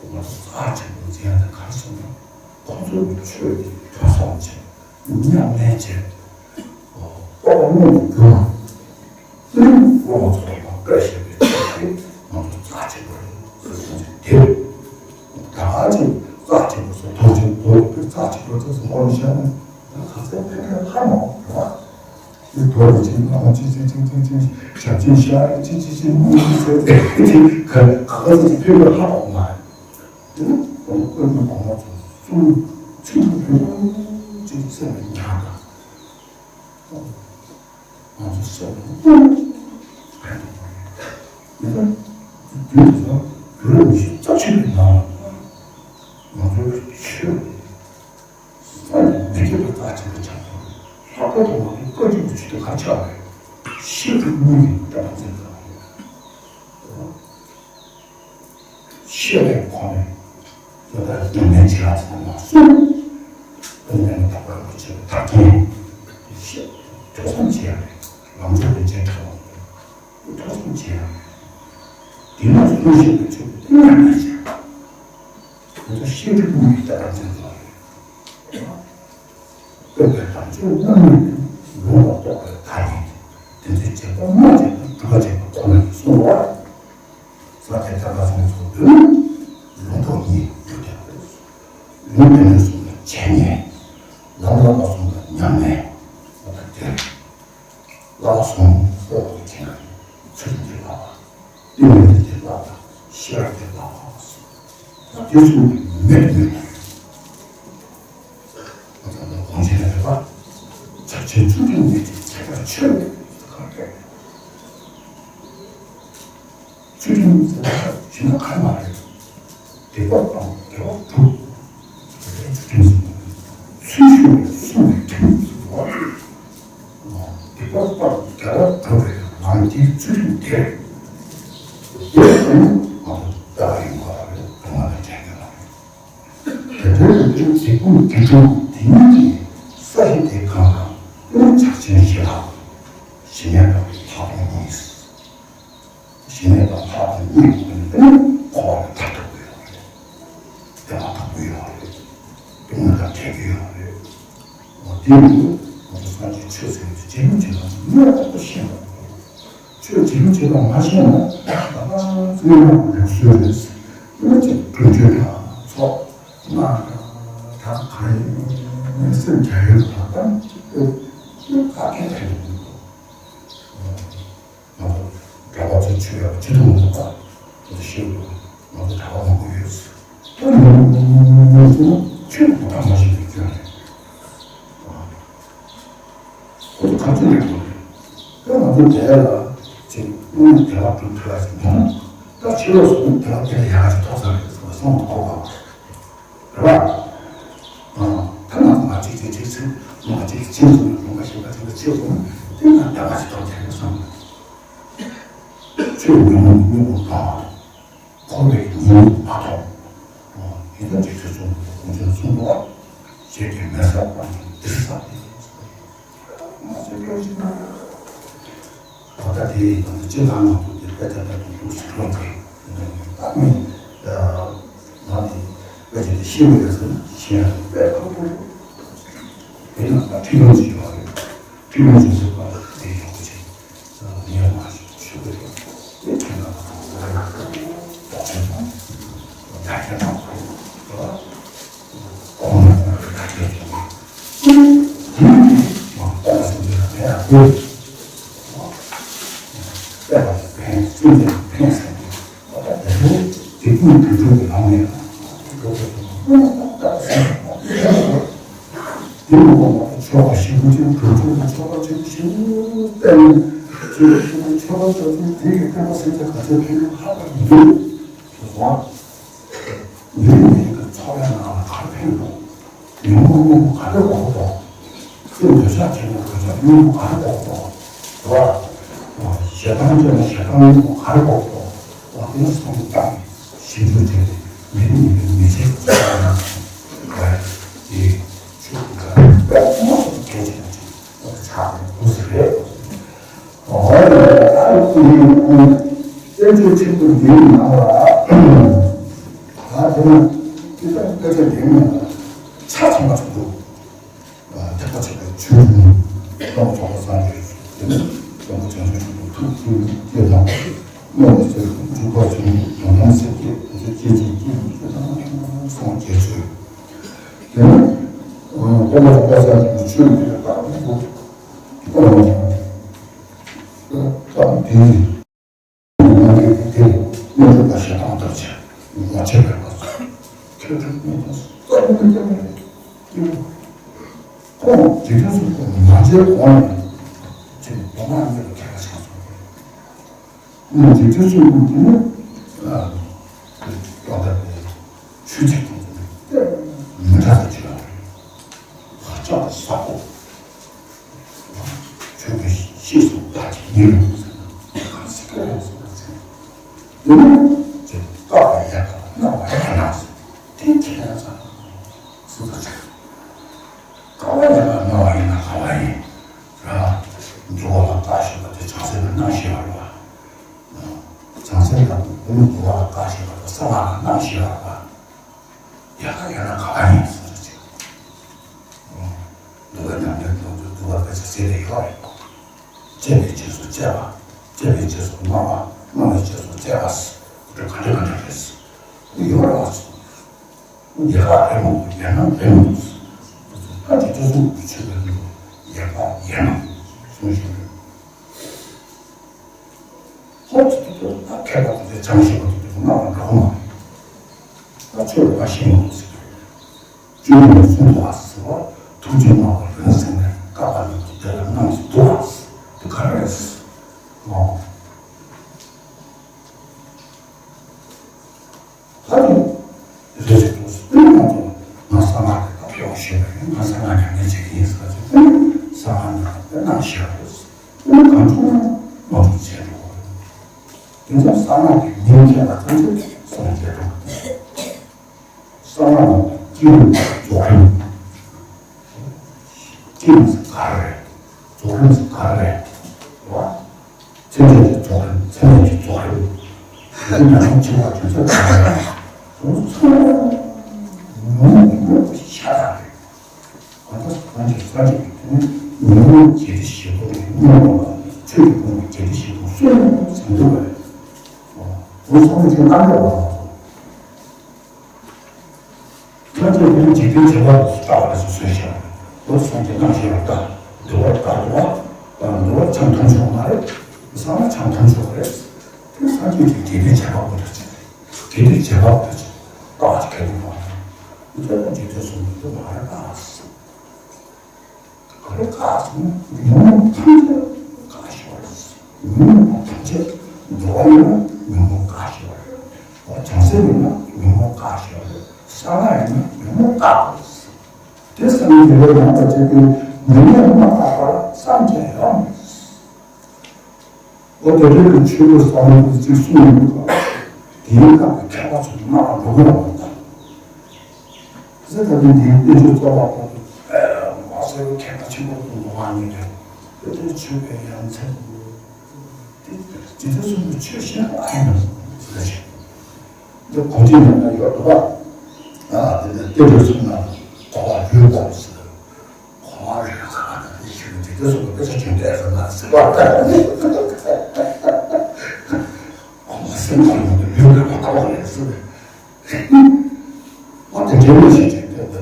ང་ཚོ་རྩ་ཆེན་པོ་མཛད་ཡ་དེ་ག་རེ་ཟེར་ན། ཁོང་ཚོ་གི་ཆོས་ཀྱི་ཐོས་བསམ་བྱས། ཉམས་ལེན་བྱས། རྟོགས་པ་དངོས་ཀྱི་རྒྱུ། ཨུམ། དབུ་མ་ཚོ་ལ་བཀའ་བཞག་པའི་ཆོས་དེ་ང་ཚོ་རྩ་ཆེན་པོ་རེད་ཟེར་སོང་ཙང་དེ་རེད། ད་ག་ཅིག་རྩ་ཆེན་པོ་ཟེར་མདོ་ཆེན་མདོ་རྩ་ཆེན་པོ་ཟེར་སོང་ཁོ་ལ་བཤད་ན་ད་ག་ཚད་ཕན་ཁེ་ཧ་མ་གོ་བ། དེ་མདོ་རེ་ཆེན་ལ་ཅི་ཅི་ཅི་ཅི་ཅི་ཞབས་ཆེན་ཤ་ཅི་ཅི་ཅི་གཉིས་ཅི་ཟེར་ཏེ་ག་ག་ཚད་ཕན་ཁེ་ཧ་མ་གོ་མ་རེད། དེ་ནི་ཁོང་བཀའ་བརྒྱུད་གོང་མ་ཚོ་གསུང་ཚིག་ཐུང་ཐུང་ཅིག་སེམས་ལ་ཉར་དང་། ང་ཚོ་སེམས་ལ་ཕན་ཐོགས་པ་རེད། ཡིན་ན་དུས་དེ་ཚོ་བོད་མི་ཤི་རྩ་ཆེན་པའི་ནང་ང་ཚོའི་ཆོས་ས་ནས་མི་སྐྱོ་བའི་རྩ་ཆེན་པོ་ཆགས་སོང་། ལྷག་པར་དུ་ང་ཚོའི་བཀའ་བརྒྱུད་ཀྱི་ཆོས་དེ་ག་ཆགས་རེད། ཤེས་སྒྲུབ་གཉིས་ཀྱི་བསྟན་པ་འཛིན་སྟངས་རེད། ཤེས་པའི་ཁོ་ནས་ད་ལྟ་སྡུག་བསྔལ་བྱེད་ཡག་ཚང་མ་གསུམ། སྡུག་བསྔལ་ནི་བདག་པོ་རིན་པོ་ཆེ་བའི་བདག་རྐྱེན། ཤེས་ཐོས་བསམ་བྱེད་ཡག་རེད། ལམ་འགྲོ་རིན་ཆེན་གྲགས་པ་ཐོས་བསམ་བྱེད་ཡག་རེད། དེ་ནས་གསུང་བཤད་པའི་ཆོས་དེ་ཉམས་ལེན་བྱེད་ཡག་ང་ཚོ་ཤེས་སྒྲུབ་གཉིས་ཀྱི་བསྟན་པ་འཛིན་སྟངས་རེད། སྟོན་པའི་དམ་ཆོས་རྣམ་གཉིས་ནི་ལུང་ལ་རྟོགས་པའི་བདག་ཉིད་དེ། དེ་ཚེ་རྗེས་དཔག་སྨྲ་བྱེད་དང་སྒྲུབ་པ་བྱེད་པ་ཁོ་ན་ཉིད་གསུངས་པ། ས་སྐྱ་བཅར་པ་སོང་ཚུལ་དུ་ལུང་རྟོགས་གཉིས་ཡོད་ཀྱང་། ལུང་དེ་ནས་གསུངས་པའི་བྱས་ཉེས། ལམ་བསླབ་པ་གསུངས་པའི་ཉམས་ལེན། ད་དེར་བསླབ་པ་གསུམ་འོག་ཏུ་མཁྱེན་པ་ཚུལ་འདི་བསླབ་པ། གཏི་མུག་འདི་བསླབ་པ། ཤེས་རབ་འདི་བསླབ་པ། ད་དེ་གསུམ་མེད་མེད། ང་ཚོ་གོང་ཆེན་ལ་རེད་པ། ཕྱག་ཆེན་ཚུལ་ཁྲིམས་ཉིད་ཀྱི་ཁྱད་པར་ཆོས་ལས་གང་རེད། ཚུལ་ཁྲིམས་ཟེར་ན་ཞེ་ན་ཁ་མ་རེད། སྡིག་པ་སྤང་དགེ་བ་སྒྲུབ། ཚུལ་ཁྲིམས་ཟེར་ན་ཚུལ་ཤེས་པའི་སྲུང་བའི་ཁྲིམས་ཟེར་བ། སྡིག་པ་སྤང་དགེ་བ་སྒྲུབ་པའི་ལམ་གྱི་ཚུལ་ཁྲིམས་དེ་རེད། དེ་ཡང་ང་ཚོ་ལྟ་བ་ཡིན་པ་རེད། དུང་བ་དང་འདྲེན་མཁན་ལ་རེད། དེ་འདྲའི་རིགས་དེ་འཇིགས་པའི་སྒྱུ་འཕྲུལ་དེ་ཉིད་ཀྱིས་ས་གཞི་དེ་གང་དང་ཀུན་ཕྱག་ཆེན་ཞེས་དང་། ཞི་གནས་དང་ལྷག་མཐོང་གཉིས། ཞི་གནས་དང་ལྷག་མཐོང་གཉིས་ཀྱི་སྒོ་ནས་འཁོར་བ་ལས་ཐར་ཐུབ་ཀྱི་ཡོད་རེད། བདེ་བ་ཐོབ་ཀྱི་ཡོད་རེད། སྡུག་བསྔལ་དང་བྲལ་གྱི་ཡོད་རེད། འོ་དེ་ནི་ང་ཚོ་སངས་རྒྱས་ཆོས་ཟེར་བའི་རྗེས་ལུས་བྱེད་སྟངས་ངེས་པར་དུ་ཤེས་དགོས། ཆོས་རྗེས་ལུས་བྱེད་སྟངས་མ་ཤེས་ན་ད་ལྟ་ཚང་མ་ལུགས་སྲོལ་རེད། ཨ་ནི་ཅིག་སྒྲུབ་མཆོད་དང་ཚོགས་གནང་དང་ད་གང་ཡིན་སེམས་རྒྱ་ཡོད་དང་ད་ཨེ་ཨེ་ག་གེ་ཕན་མི་འདུག་ང་ཚོ་གྲྭ་པ་ཚོ་ཆོས་ཡག་ཅི་ཐུབ་མ་ཐུབ་པ་ང་ཚོ་ཤེས་དགོས། ང་ཚོ་གྲྭ་པ་མང་པོ་ཡོད། ད་ནི་ང་ཚོ་ཆོས་དང་མ་ཤེས་པའི་སྐྱོན་རེད། ཁོ་ཚོ་ག་ཚོད་རེད་དགོས་རེད། ད་ང་ཚོ་དེ་ལ་ཅིག་དངོས་གནས་བདེ་བ་སྒྲུབ་ཐུབ་ཡ་ཞིག་མཐོང་ན་ད་ཕྱི་ལོགས་སུ་བདེ་བ་དེ་ལས་ཡག་ག་ཞིག་ཐོབ་ས་རེད་ཟེར་བ་སོང་ཐོབ་པ་རེད་པ། ད་ང་ཚོ་ང་གཅིག་གཅིག་གཅིག་ཚེ་ང་གཅིག་གཅིག་ཚེ་ལུང་པ་ཞིག་ག་ཚོད་ཚེ་སོང་དེ་ང་བདེ་བ་ཞིག་ཐོབ་ཀྱི་རེད་བསམ། ཆོས་ཉོན་མོངས་ཉོན་མོངས་དང་། འཁོར་བའི་ཉེས་དམིགས་མ་མཐོང་། ཡིན་ན་འཇིག་རྟེན་གསུམ་དུ་ཀུན་མཁྱེན་གསུང་དུ་བ། ཞེས་ཀྱི་མེ་སར་པ་ནི་འདིར་ས་སྟེ། མ་ཟད་སྐྱོ་ཞིག་ན། ད་ལྟ་དེ་ཡིན་ན་ཅི་ལ་ང་ཚོ་དེ་ ད་ད་ད་དུང་ལུགས་སུ་ལྷུང་གི། ད་མི་ད་ང་དེ་བོད་ཀྱི་དེ་ཤེས་མི་རེད་ཟེར་ན་ཤེས་ཡ་དཔེ་ཁག་པོ་རེད། དེ་ཡང་ད་ཁྲིམས་ལུགས་ཀྱི་ཡོད་རེད། ཁྲིམས་ལུགས་ཀྱི་ཟེར་བ་དེ་ཡོང་གི་ཆེ། ངས་མ་ཞུ་གི་རེད། དེ་ཁྱེད་རང་ཚོ་ད་ཁྱེད་རང་ཚོ་ཁོང་ཚོ་ད་ཁྱེད་ཚོ་ཁྱེད་ཚོ་ཁྱེད་ཚོ་ཡང་དེ་དེ་ཀུན་དུ་འགྲོ་བའི་ལམ་ནས། དེ་མོ་གོ་མ་ཆོག་པ་ཞིག་པུ་ཅན་གྲུབ་ཐོབ་ཀྱི་ཆོ་ག་ཆེན་པོ་ཞིག་བསྟན་ནས། ཆོས་ཀྱི་ཆོ་ག་ཆོ་ག་ཆེན་པོ་དེ་ཡི་སྟོན་པ་སེམས་ཅན་ག་ཚོད་ཕེབས་ཡོད་ཧ་གོ་མི་འདུག་ཟེར་བ། ཡུལ་མི་ཡི་ཚོགས་པའི་ནང་ལ་ག་རེ་ཕེབས་འདུག་ཉོན་མོངས་གཉེན་པོ་ག་རེ་འགོག་འདུག་སེམས་འདོད་ཆགས་ཆེ་ན་འདོད་ཆགས་གཉེན་པོ་ག་རེ་འགོག་འདུག་ཟེར་བ། ཞེ་སྡང་ཆེ་ན་ཞེ་སྡང་གཉེན་པོ་ག་རེ་འགོག་འདུག་འོ་དེ་ནི་སེམས་བཏང་ཞིབ་འཇུག་བྱས་ཏེ་མི་རིགས་མི་རིགས་མི་ཚེ་ག་རེ་ཡིན་ཆོས་ཀྱི་ག་རེ་དཔེ་མང་པོ་གལ་ཆེ་ན་ཆེ་ཆགས་པའི་སྐུ་ཚེ་རེད། འོ་ཡ་ད་དེ་ཡིན་བསྟན་བཅོས་ཆེན་པོ་འདིའི་ནང་ལ་ད་དེ་ན་དེ་ལྟར་དཔེ་ཆ་འདིའི་ནང་ལ་ཆ་ཚང་བ་ཞིག་འདུག་ཐེག་པ་ཆེན་པོའི་ཆོས་ཉིད་སྟོང་ཐོག་ལ་སངས་རྒྱས་སུ་དེ་ནས་སྟོང་པ་བྱང་ཆུབ་ཀྱི་ཐུགས་ཀྱི་སྐྱེ་དང་། སྨོན་ལམ་སེམས་འཇུག་པ་བྱུང་ཡོད་དོན་དམ་སེམས་བསྐྱེད་དེ་ཚོ་སྐྱེ་ཅིང་སྐྱེ་མི་སྐྱེ་དང་སངས་རྒྱས་ཚུལ། དེ་ནས་ཨོ་ལ་ཀ་ས་ཀྱི་ཆོས་ཀྱི་རྟགས་ཀྱི་སྐུ་ཨོ་ལ་ཀ་དེ་ནི། ང་གིས་དེ་སྨོན་འཇུག་པ་ཞེ་སྡང་དང་བཅས་ངོ་ཆེ་བའི་བར་དུ་ཁྱོད་ཀྱི་སྨོན་དང་རྩ་བ་ནས་ཀྱང་མེད། ཁོང་འཇིག་རྟེན་གསུམ་པོ་མ་མཇལ་གོང་ནས་ཅིག་མདོ་སྔགས་གཉིས་ལ་མཁས་པ་ཆགས་སོང་། འཇིག་རྟེན་གསུམ་པོ་འདི་ནི་ཨ་ཏོག་ཙམ་ཆུ་ཚིགས་དང་མི་འདྲ་བ་ཅིག་ཡོད་རེད། ཧ་ཅང་གི་ཟབ་པོ། ཆོས་ཀྱི་ཤེས་སུ་བདག་གིས་ཉོན་མོངས་ཟེར་ན་གང་ཟེར་ག་རེ་ཟེར་ན་ཟེར། དེ་ནི་ཅེས་བཀག་པ་ཡང་དག་རྣམ་པ་ཡང་དག་ཟེར། དེ་ཁྱད་མཚར་སུ་དང་ཆོས་བཀག་པ་ཡང་དག་རྣམ་པ་ཡང་དག་ག་བ་ཡིན་ར། འདུལ་བ་ལ་བཀག་ཤེས་པ་དེ་བྱང་སེམས་ལ་སྣང་ཤེས་པ་རེད་བ། བྱང་སེམས་ལ་དེ་ནི་འདུལ་བ་ལ་བཀག་ཤེས་པ་དང་གསང་སྔགས་ལ་སྣང་ཤེས་པ་རེད་བ། ཡང་དག་ཡང་དག་ག་བ་ཡིན་ཟེར་ཅིག་འདུལ་བ་ཉམས་ལེན་གཏོང་དུས་འདུལ་བ་དཔེ་ཆ་ཟེར་ཏེ་ཡོད་རེད། སྤྱད་པའི་རྗེས་སུ་སྤྱད་པ། སྤྱད་པའི་རྗེས་སུ་སྨྲ་བ། སྨྲ་བའི་རྗེས་སུ་སྤྱད་པ། དེ་ག་འདྲ་ག་འདྲ་རེད། དེ་ཡོད་རེད་བ། ཡལ་ག་རེད་མོ་ཡལ་ནང་རེད་མོ། ད་དེ་ཚོ་གསུང་གི་ཆོས་པའི་ལུགས་ཡལ་ག་ཡལ་ནང་གསུང་བཞིན་རེད། ཧོ་ཅི་ཏུ་ཏུ་ད་མཁས་པ་དེ་ཚོས་སྦྱང་ཤེས་པ་དེ་ཚོ་སྨྲ་བ་འགྲོ་གི་མ་རེད། ད་ཆོས་ལ་ཤེས་མ་ཐུབ་ཟེར་གི་རེད། བཅོས་མིན་གསུང་དུ་བ་ཟེར་བ། ཐུགས་རྗེ་སྨྲ་བ་རིང་བསྲེལ་ནས་བཀག་པ་ཉིད་དུ་དེ་ལ་སྣང་ཞིང་འདུ་བ་ཟེར་དེ་ག་རེ་རེད་ཟེར། ཨོ། ད་ནི་རེ་རེ་དུ་སྟོན་མ་ཐུབ། ང་གསང་སྔགས་ཀྱི་བདག་ཡོད་ཤེས་པ་ཡིན། ང་གསང་སྔགས་ཉམས་ལེན་བྱེད་ཀྱི་ཡིན་ཟེར་བ་ཅིག་དེ་ནི་གསང་སྔགས་ཉམས་ལེན་གནང་ཤེས་པ་རེད། དེ་ནི་གང་བྱུང་མ་བྱུང་བྱས་འགྲོ་བ་རེད། དེ་ཚོ་གསང་སྔགས་ཀྱི་མིང་མཁྱེན་པ་ཙམ་གྱིས་སངས་རྒྱས་འགྲོ་བ་རེད། གསང་སྔགས་ཀྱི་རྫོགས་རིམ། རྫོགས་རིམ་ཟེར་ག་རེ་རེད། རྫོགས་རིམ་ཟེར་ག་རེ་རེད། རེད་བ། མཚན་བཅས་ཀྱི་རྫོགས་རིམ། མཚན་མེད་ཀྱི་རྫོགས་རིམ། དེ་ནས་ཡང་འཆི་བ་དེ་ཚོ་ག་རེ་རེད། དེ་ཚོ་ཉོན་མོངས་ཀྱི་རྨོངས་པ་ཤ་སྟག་རེད། གང་ལྟར་སངས་རྒྱས་སངས་རྒྱས་ཀྱི་དེ་ནི་ཉོན་མོངས་བརྒྱད་ཁྲི་བཞི་སྟོང་གི་སྔོན་ལ་ཆོས་ཀྱི་ཕུང་པོ་བརྒྱད་ཁྲི་བཞི་སྟོང་གསོན་ཟིན་འདུག་པ་རེད། འོ་སངས་རྒྱས་ཀྱི་རྣམ་པ་ལ། སངས་རྒྱས་ཀྱིས་འཇིག་རྟེན་བྱེ་བྲག་ཏུ་བཀྲ་བ་ལ་སོགས་གསོན་ཤེས་པ། འོ་སངས་རྒྱས་སྣང་ཤེས་པ་དང་འདུལ་བ་དག་པ་དང་འདུལ་བ་ཆང་འཐུང་ཆོག་མ་རེད། གསང་སྔགས་ཆང་འཐུང་ཆོག་རེད། དེ་སངས་རྒྱས་ཀྱིས་འཇིག་རྟེན་བྱེ་བྲག་པོ་དུ་བྱེད། འཇིག་རྟེན་བྱེ་བྲག་པོ་དུ་བྱེད། ལྟ་བ་གལ་ཏེ་མ་རེད། འཇིག་རྟེན་གསུམ་དུ་མ་རེད་ཨ། ག་རེ་བཀག་སོང་། ཉོན་མོངས་ཐམས་ཅད་བཀག་ཤེས་པ་རེད། ཉོན་མོངས་ཐམས་ཅད་འགྲོ་བ་ཡིན་ན་ཉོན་མོངས་བཀག་ཤེས་པ་རེད། བྱང་སེམས་ཡིན་ན་ཉོན་མོངས་བཀག་ཤེས་པ་རེད། གསང་སྔགས་ཡིན་ན་ཉོན་མོངས་བཀག་པ་རེད། དེ་སངས་རྒྱས་པའི་ནང་དུ་བྱས་པའི་ཉོན་མོངས་མ་བཀག་པར་སངས་རྒྱས་ཡོང་མེད། འོ་དེ་འདྲའི་གི་ཆོས་ལུགས་གསར་མ་དེ་གཅིག་གསུངས་ཡོད་པ། དེའི་སྐབས་ཀྱི་མཁས་པ་ཚོ་སྨྲ་བ་འགྲོ་གི་རེད་པ། ཟེར་ད་དུང་འདིའི་དཔེ་ཆ་རྩོམ་པ་པོ་དེ་མ་ཟེར་བའི་མཁས་པ་ཆེན་པོ་དེ་ངོ་མ་ཉིད་རེད། དེ་དེ་ཆོས་པའི་ཡ་མཚན་དེ། ཇི་ལྟར་གསུངས་པའི་ཆོས་བཤད་ཨ་ཡིན་ཟེར་ཞིང་། འདི་གོ་འདི་ནང་ན་ཡོད་དོ། ཨ་དེ་ནས་ལྟེ་བའི་གསུང་ན་གོ་བ་ཡོད་པ་ཟེར། གོ་བ་ཡོད་ཁ་ན་འདི་ཞིག་ཇི་ལྟར་གསུངས་པའི་དཔེ་ཆ་ཁྱོན་བསྡད་ཟེར་ན་ཟེར་བ་ལྟར། གོ་བ་སེམས་ཁོ་ན་དུ་ཡོད་དགོས་པ་གོ་བ་རེད་ཟེར། ཨོ་དེ་འདྲའི་མི་ཞིག་ཅིག་དེ་ལ་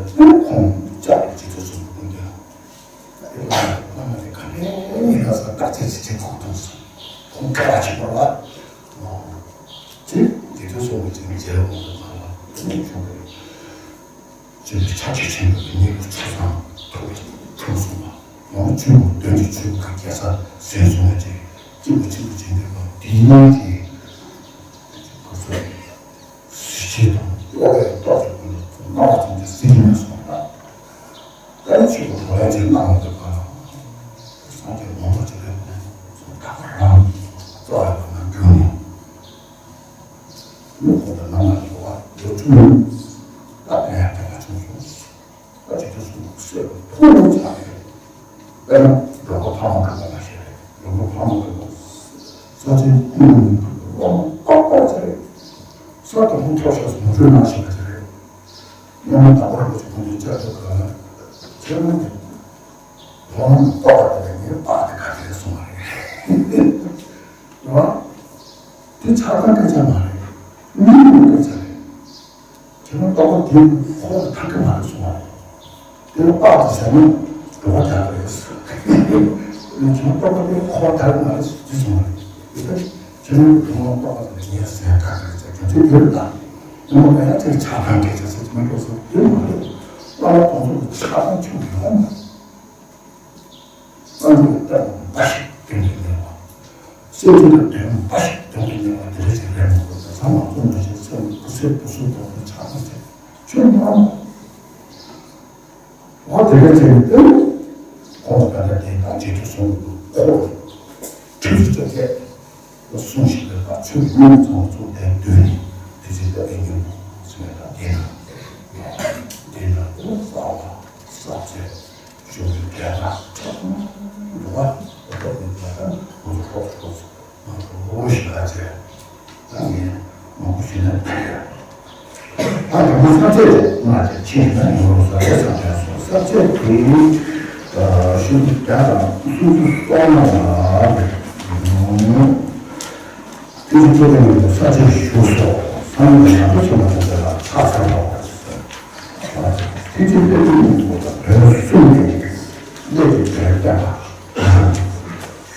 ཁོང་ལྕགས་ཀྱི་ཇི་ལྟར་གསུངས་པའི་ཀུན་ཏུ། ཨེ་ལ་ལ་ལ་ལ་ག་ནས་ཡིན་ན་ས་བརྟག་དཔྱད་བྱེད་ཆེད་ཁོང་ཐོངས་སོང་། ཁོང་ག་བ་ཆེན་པོ་ལ། ཨོ། དེ་དེ་དུས་སོང་བའི་ཅིག་མཇལ་བ་མང་པོ་གང་ལ་དེ་ནས་བྱུང་བའི་ཅིག་ཕྱག་རྒྱ་ཆེན་པོའི་གཉེན་པོ་ཆ་ཚང་ཐུགས་ལ་ཐུགས་སོང་བ། ཡང་ཆོས་མང་དོན་གྱི་ཆོས་མང་རྒྱལ་ས་ཟིན་སོང་བ་ཅིག་སྐྱིད་པོ་ཆེན་པོ་བྱེད་འདོད་པ་འདི་ཉིད་ཀྱི་ཁོ་ཚོ། གཟི་བརྗིད་དང་གཡོ་བའི་སྟོབས་ཀྱི་སྒོ་ནས་སྣང་བ་ཙམ་གྱིས་གཟི་བརྗིད་ནས་སོང་ལ། དཔལ་ཆོས་ཀྱི་གོ་ལའི་ཆེད་གནང་བ་དེ་ག་སངས་རྒྱས་མང་པོ་ཅིག་ལས་ཁོང་ཚོ་ད་ག་རང་རྩ་བའི་ལམ་ལ་བརྒྱུད་ནས་མི་ཁོང་ཚོ་ནང་ལ་འགྲོ་བ་ལོ་བཅུ་ད་ཕན་ཡག་དེ་ག་བྱུང་སོང་། ད་ཇི་ལྟར་གསུངས་པའི་སྲོལ་ཕུགས་ལ་ཆགས་ཡོད། དཔེར་ན་འབྲོག་པ་ཕ་མ་ག་པ་ལ་ཞེས་རེད། འབྲོག་པ་ཕ་མ་ག་པ་ས་ཆེན་ཀུན་ལ་ལོ་མ་ཏོག་ཏོག་ཚེ་རེད། ས་དང་པོ་མཐོ་ཤོས་སུ་ངོ་སྤྲོད་གནང་ཞེས་པ་དེ་རེད། སྔོན་མ་དང་པོ་རིན་པོ་ཆེ་ཁོང་ཚོའི་ལྕགས་ཐོག་ག་ལ་ཁྱེད་རང་གི་ལོ་མ་ཏོག་ཏོག་དེ་ལས་ངའི་པགས་དེ་ག་རེ་རེད་གསུངས་པ་རེད། རེད་བ། དེ་ཆགས་སྡང་སྐད་ཆ་མ་རེད། མི་ཡི་སྐད་ཆ་རེད། དེ་ནི་རྟོགས་པ་དེ་ཁོ་ལ་ཐར་གི་མ་རེད་གསུངས་པ་རེད། དེ་ནི་དཔག་ཏུ་ཟ་ནི་འགྲོ་བ་དག་རེད། དེ་ནི་རྟོགས་པ་དེ་ཁོ་ལ་ཐར་གི་མ་རེད་ཟེར་གསུངས་པ་རེད། དེ་ལྟར་ཁྱེད་རང་གི་ལུང་ལ་རྟོགས་པ་དེ་ངས་ཟས་དག་རེད་ཟེར་རྒྱུ་མཚན་དེ་རེད་ད། དེ་མ་ག་ཡང་དེ་ཆགས་སྡང་སྐད་ཆ་ཟེར་གྱི་མ་འགྲོ་ཟེར་དེ་མ་རེད། བླ་མ་དེ་ཚོ་གི་ཆགས་སྡང་ཆུང་དུ་ཡོང་མ་རེད། སངས་རྒྱས་ལ་བསྟན་པ་འབའ་ཞིག་དོན་དུ་གཉེར་བ། སེམས་ཅན་ལ་དོན་འབའ་ཞིག་དོན་དུ་གཉེར་བ་དེ་འདྲ་ཞིག་རེད་མ་གཏོགས་ད་ཚང་མ་ཚོ་འདྲ་ཞིག་སེམས་ཀུ་སེ་ཀུ་སུ་དོག་ཏུ་ཆགས་ན་ཚེ་ཆོས་མ་རེད། འོ་དེ་འདྲ་བྱས་ནས་ཏེ་ཁོང་ལ་ད་ལྟ་དེ་དང་རྗེས་སུ་བཟུང་དུ་ཁོ་ཁྲིམས་སུ་བཅད་ཚེ། གསུངས་ཤིང་ལེགས་པར་ཆོས་ཀྱི་སྙིང་ཚང་བ་ཚུལ་ལྡན་དུས་ནི་དེ་ཚེ་ལྟ་བའི་སྙིང་པོ་ཟེར་བ་དང་ལྡན་ལྡན་ལ་ལྟ་བ་གསལ་བ་གསལ་བྱེད་ཞུ་བའི་འབྲས་བུ་ཆགས་སོང་། འདུག་པ་ལྟ་བུའི་འབྲས་བུ་ང་ཚོ་ཧོབ་ཧོབ་ང་ཚོ་ཧོབ་ཞིག་ལ་བྱས་ད་ངས་མང་པོ་ཞུས་ན་ད་ཡོད། ད་དང་པོ་ས་བཅད་ང་ཚོས་ཕྱིན་ན་ཡོང་རུང་ས་བཅད་ས་བཅད་སོང་ས་བཅད་དེ་ཤུགས་རྒྱ་དང་སུམ་ཅུ་སོ་ལྔ་ལ། དེ་ཚོ་ཚོ་དེ་ནི་ས་བཅད་ཞུ་སོ། སང་ཉིན་ཡང་ཚོ་ཆེན་པོ་དེ་ཚོ་ལ་ཕྱག་འཚལ་ལོ། དེ་ཚོ་དེ་ཚོ་ནི་བོད་གསུམ་གྱི་གནས་ཀྱི་དོན་བསྟན་པ།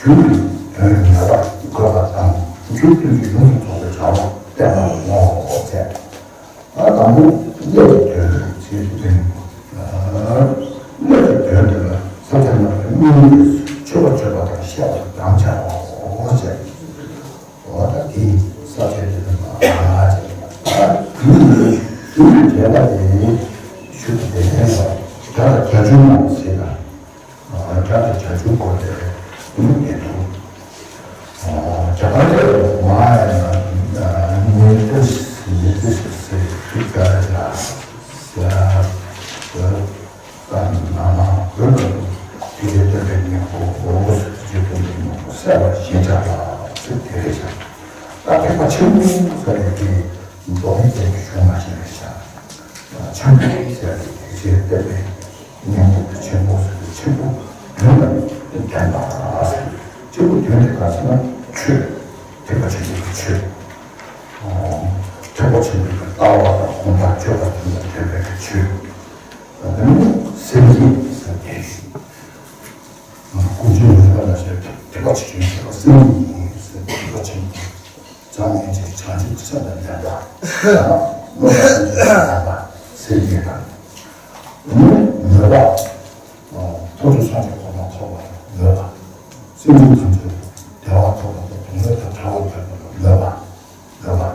གཞུང་གི་དོན་ངེས་པར་དགོས་པ་དང་། མཇུག་ཏུ་ཡོངས་སུ་རྫོགས་པའི་བྱ་བ་བསྟན་པ་ངོ་བོ་ཟེར། ད་དང་པོ་གནས་ཀྱི་དོན་ཞེས་བསྟན། གནས་ཀྱི་དོན་དེ་ལ་ས་ཆ་རྣམས་ལ་སྙིང་གི་མཆོད་པ་མཆོད་པ་དང་བཤད་པ་དམ་བཅའ་བའོ་ཟེར། འོ་ད་དེ་ས་ཆ་དེ་ལ་ཨ་ཅེ་ད་དེ་ནི་གཞུང་གི་མཛད་པ་དེ་ཞུ་དེ་ལྡན་ལ་བརྒྱ་དང་བརྒྱད་ཅུ་མ་ཟེར་ལ། བརྒྱ་དང་བརྒྱད་ཅུ་སྐོར་དེ་ནི་ཡིན་འདུག་རྒྱ་གར་ལ་མ་ཡ་ན་ཉེ་ཏི་ཉེ་ཏི་སི་སི་ཁྲི་ཀ་ཡ་ཡ་ཡ་ས་ན་མ་བོད་ལ་དེ་ལས་སྟོན་པའི་སྙིང་པོ་འོ་སུ་དེ་ལས་སྟོན་པའི་སྙིང་པོ་གསལ་བར་ཞེན་ཆགས་ལ་ཚུལ་དེ་རེད་ཤག་ད་ཐེག་པ་ཆེན་པོ་ཟེར་བའི་དེ་མདོ་སྡེ་རྒྱན་གྱི་གཞུང་མ་ཞིག་རེད་ཤག་ཆེན་པོ་ཟེར་བའི་དེ་ལས་སྟོན་པའི་སྙིང་པོ་དེ་ཆེན་པོ་ཟེར་ཏེ་ཆེན་པོ་བདུན་ལ་ལྡན་པ་ཟེར། ཆེན་པོ་བདུན་དེ་ག་ཟེར་ན་ཆོས། ཐེག་པ་ཆེན་པོའི་ཆོས། ཨོ། ཐེག་པ་ཆེན་པོའི་ལྟ་བ་དང་དགོངས་པ་སྤྱོད་པ་དེ་ལ་ལྡན་པའི་ཆོས། དེ་ནི་སེམས་ཉིད་ཟེར་ཏེ། ཀུན་འབྱུང་མེད་པ་ལ་ཞེན་པའི་ཐེག་པ་ཆེན་པོའི་ཐེག་པ་སེམས་ཉིད་ཟེར་ཏེ་ཐེག་པ་ཆེན་པོ། བྱམས་སྙིང་རྗེ་བྱང་ཆུབ་སེམས་དང་ལྡན་པ། མངོན་པར་ཤེས་པ་ལྡན་པ་སེམས་ཉིད་དང་། མོས་པ། ཐུགས་རྗེ་སངས་རྒྱས་གོ་འཕང་ཐོབ་པར་མོས་པ། སེམས་ཅན་ཐམས་ཅད་བདེ་བ་ཐོབ་པར་དོན་དག་དང་བྲལ་བར་འབད་པར་མོས་པ། མོས་པ། ལྷག་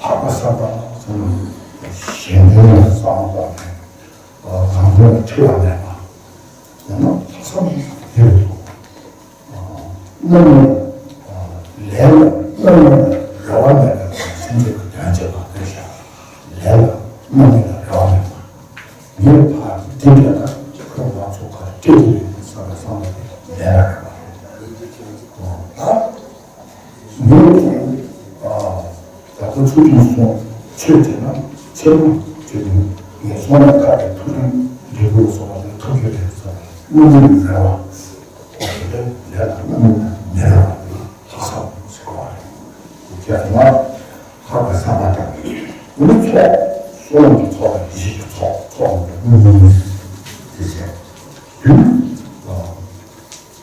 པར་བསམ་པ་ཙམ་གཞན་དོན་ལ་བསམ་པ་མེད། གང་དོན་ལ་འཁྲི་བ་མེད་པ། ཡང་ན་ལྷག་བསམ་ཡོད་དོ། རྣམ་སྨིན། ལས་ལ་རྣམ་སྨིན་ལ་རེ་བ་མེད་པའི་སེམས་ཅན་གྱི་དོན་བྱེད་པ་དེ་བཞག་ལས་ལ་རྣམ་སྨིན་ལ་རེ་བ་མེད་པ། ངས་ཕར་འདི་འདྲ་ད་ཁོས་ང་ཚོ་ག་རེ་སྤྲད་ཀྱི་ཡོད་བསམ་པའི་བསམ་པ་དེ་ལས་ལ་རེ་བ་མེད་པ། ད་ ཆུ་དྲིན་སོང་ཆོས་བྱས་ན་ཆེན་པོ་བྱེད་དུས་ངན་སོང་ལ་ཁ་གི་ཐུགས་རིང་འབྲས་བུ་སོགས་པ་དེ་ཐུགས་རྗེ་རེད་ཟེར་བ་དེ་སྨོན་འདུན་རེད་བ། ལས་ལས་དང་སྨོན་འདུན་མེད་པ་ལྷག་བསམ་ཟེར་བ་རེད། དེ་ཡང་ལྷག་པའི་བསམ་པ་དང་། འོ་ན་ཚོགས་སོ་ལོང་གི་ཚོགས་དང་ཡེ་ཤེས་ཀྱི་ཚོགས་ཚོགས་ལ་སྨོན་འདུན་ཟེར་བྱས། དུས་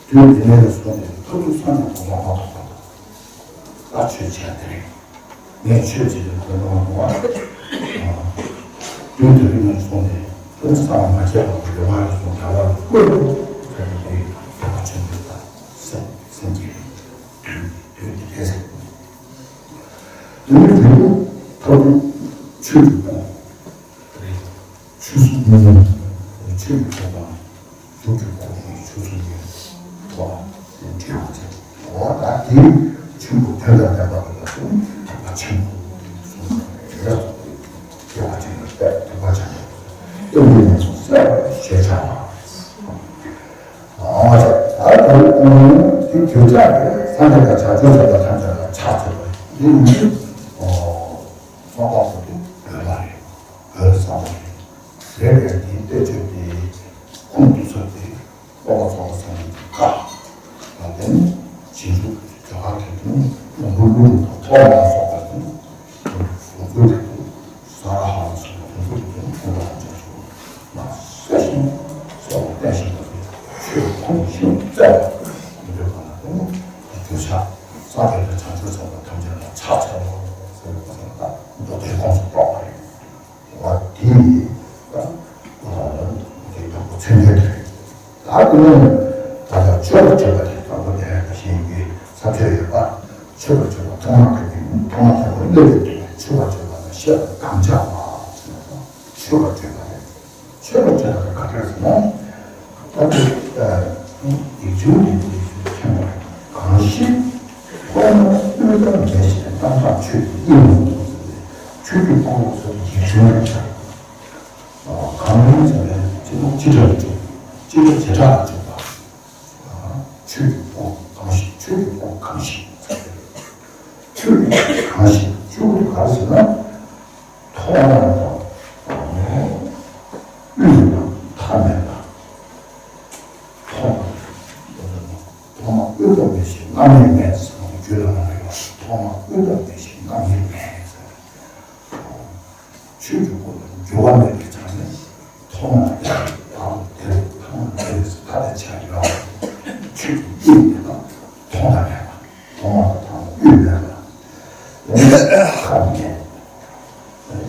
དུས་དེ་ནས་བཟུང་ནས་ཐུབ་ཐུབ་སངས་རྒྱས་གོ་འཕང་མ་ཐོབ་པ་དང་། ད་ཆོས་བྱས་དེ་རེད། ངས་ཆོས་བྱེད་པའི་དོན་དང་པོ་བ། དུས་དེ་རིང་ནས་བཟུང་ནས་ཐུབ་ཐུབ་སངས་མ་རྒྱས་པ་དགེ་བ་ལ་སོང་བྱ་བ་ལ་བཀོད་དོ། ཟེར་ནས་དེ་ཕྱིན་པ་དང་སེམས་སེམས་ཀྱི་དུས་དུས་དེ་རེད་ཟེར། དེ་ནས་དུས་ཐོབ་ཆོས་ཀྱི་སྐུ། ཆོས་སུ་མི་ཉན། ཆོས་ཀྱི་སྐུ་དང་། ཆོས་ཀྱི་སྐུ་ནི་ཆོས་སུ་མི་ཐོགས་འདྲེན་པ་ཆེན་པོ། འོ་ད་དེ་ཆེན་པོ་དོན་དང་ལྡན་པ་ལ་སོགས་པ་ཆེན་པོ་གསུངས་པ་རེད། དེ་བ་ཅན་ལ་བལྟས་དུས་པ་ཆེན་པོ་སྟོན་པའི་ངོ་བོ་གསལ་བར་ཞེས་བྱ་བ། འོ་ད་ད་ལྟ་དེ་དུས་ཆ་རེད། སངས་རྒྱས་དང་བྱང་ཆུབ་སེམས་དཔའ་ཐམས་ཅད་ལ་ཕྱག་འཚལ་བ་འདི་ནི་ཨོ། བསམ་པ་པོ་དེ་འོས་པ་རེད། འོས་བསམ་པ་རེད། རེད་རེད། དེའི་བསྟན་བཅོས་དེ་ཁུངས་གཏུགས་ས་དེ་སློབ་དཔོན་ཚོགས་པ་ཚང་མའི་བཀའ་དང་ལྡན་ཞིང་སུ་ཇོ་ཁང་དེ་དུ་ལུང་པ་ཀླུ་སྒྲུབ་དང་ཐོག་མར་སོགས་པ་དང་ལུང་ཚུལ་དེ་དུ་ས་ར་ཧ་ལ་སོགས་པ་ལུང་ཚུལ་དེ་དུ་ཁུངས་ལ་ཅན་སོགས་མ་གསལ་ཞིང་གསལ་བར་བསྟན་ཞིང་དུ་ཆོས་ཁུངས་ཤིང་བཙལ་བ་མི་འདོད་པ་ལ་བརྟེན་ནས་དུས་ཆ་ས་དེ་ལ་བྱང་ཆུབ་སེམས་དཔའ་ཐམས་ཅད་ལ་ཕྱག་འཚལ་ལོ་ཟེར་བ་དང་མདོ་དེ་ཁོངས་སུ་གཏོགས་པ་རེད། བ་དེ་ཡིས་ད་དེ་དང་པོ་མཚོན་བྱེད་དེ་རེད། ད་དེ་ནས་ད་ལྟ་མཆོད་པར་བརྗོད་པ་དེ་དང་པོ་དེ་ཡང་ཞེས་པའི་ས་མཆོད་ཡོད་པ། མཆོད་པར་བརྗོད་པ་ཐོག་མ་དེ་ནི་ཐོག་མ་དང་པོ་སླེབས་པའི་དུས་མཆོད་པར་བརྗོད་པ་ལ་བཤད་པ་དམ་བཅའ་བ། མཆོད་པར་བརྗོད་པ་རེད། མཆོད་པར་བརྗོད་པ་དེ་ག་འདྲ་ཟེར་ན། ད་དེ་ཡིག་ཆུང་འདི་ཚོ་ཡིག་ཆུང་ཆེན་པོ་རེད། གང་ཞིག་ཐོག་མར་དབུས་དང་མེད་ཞེས་རྣམ་གྲངས་ཆོས་ཀྱི་དབྱིངས་ལ་ཐོགས་ཟེར་ཏེ་ཆོས་ཀྱི་སྐུ་ཟེར་ཏེ་ཡིག་ཆུང་རེད། གང་རུང་ཟེར་ནས་ཅི་ནུས་ཅི་འདྲ་ལ་འཇུག་ཅི་འདྲ་ཇི་འདྲ་ལ་འཇུག་པ། ཆོས་ཀྱི་སྐུ་གང་ཞིག་ཆོས་ཀྱི་སྐུ་གང་ཞིག་ཆོས་ཀྱི་སྐུ་གང་ཞིག་ཆོས་ཀྱི་སྐུ་གང་ཞིག་ན། ཐོག་མ་དང་དབུས་དང་མཐའ་མེད་པ། ཐོག་མ་ཐོག་མ་དབུས་དང་མེད་ཞིང་སྔ་མའི་མེད་ཟེར་བ་རྒྱུད་ལ་མ་ཡོད་པ། ཐོག་མ་དབུས་དང་མེད་ཞིང་སྔ་མའི་མེད་ཟེར། ཆོས་ཀྱི་སྐུ་ལ་འགྱུར་བ་མེད་པའི་ཆ་ནས་ཐོག་མ་ཡང་དང་དེར་ཐོག་མ་དེར་ཐ་དད་ཆ་ཡོད། ཆོས་ཀྱི་དབྱིངས་དེ་དང་ཐོག་མ་མེད་པ། ཐོག་མ་དང་དབུས་མེད་པ། དེ་ནས་མཐའ་མེད།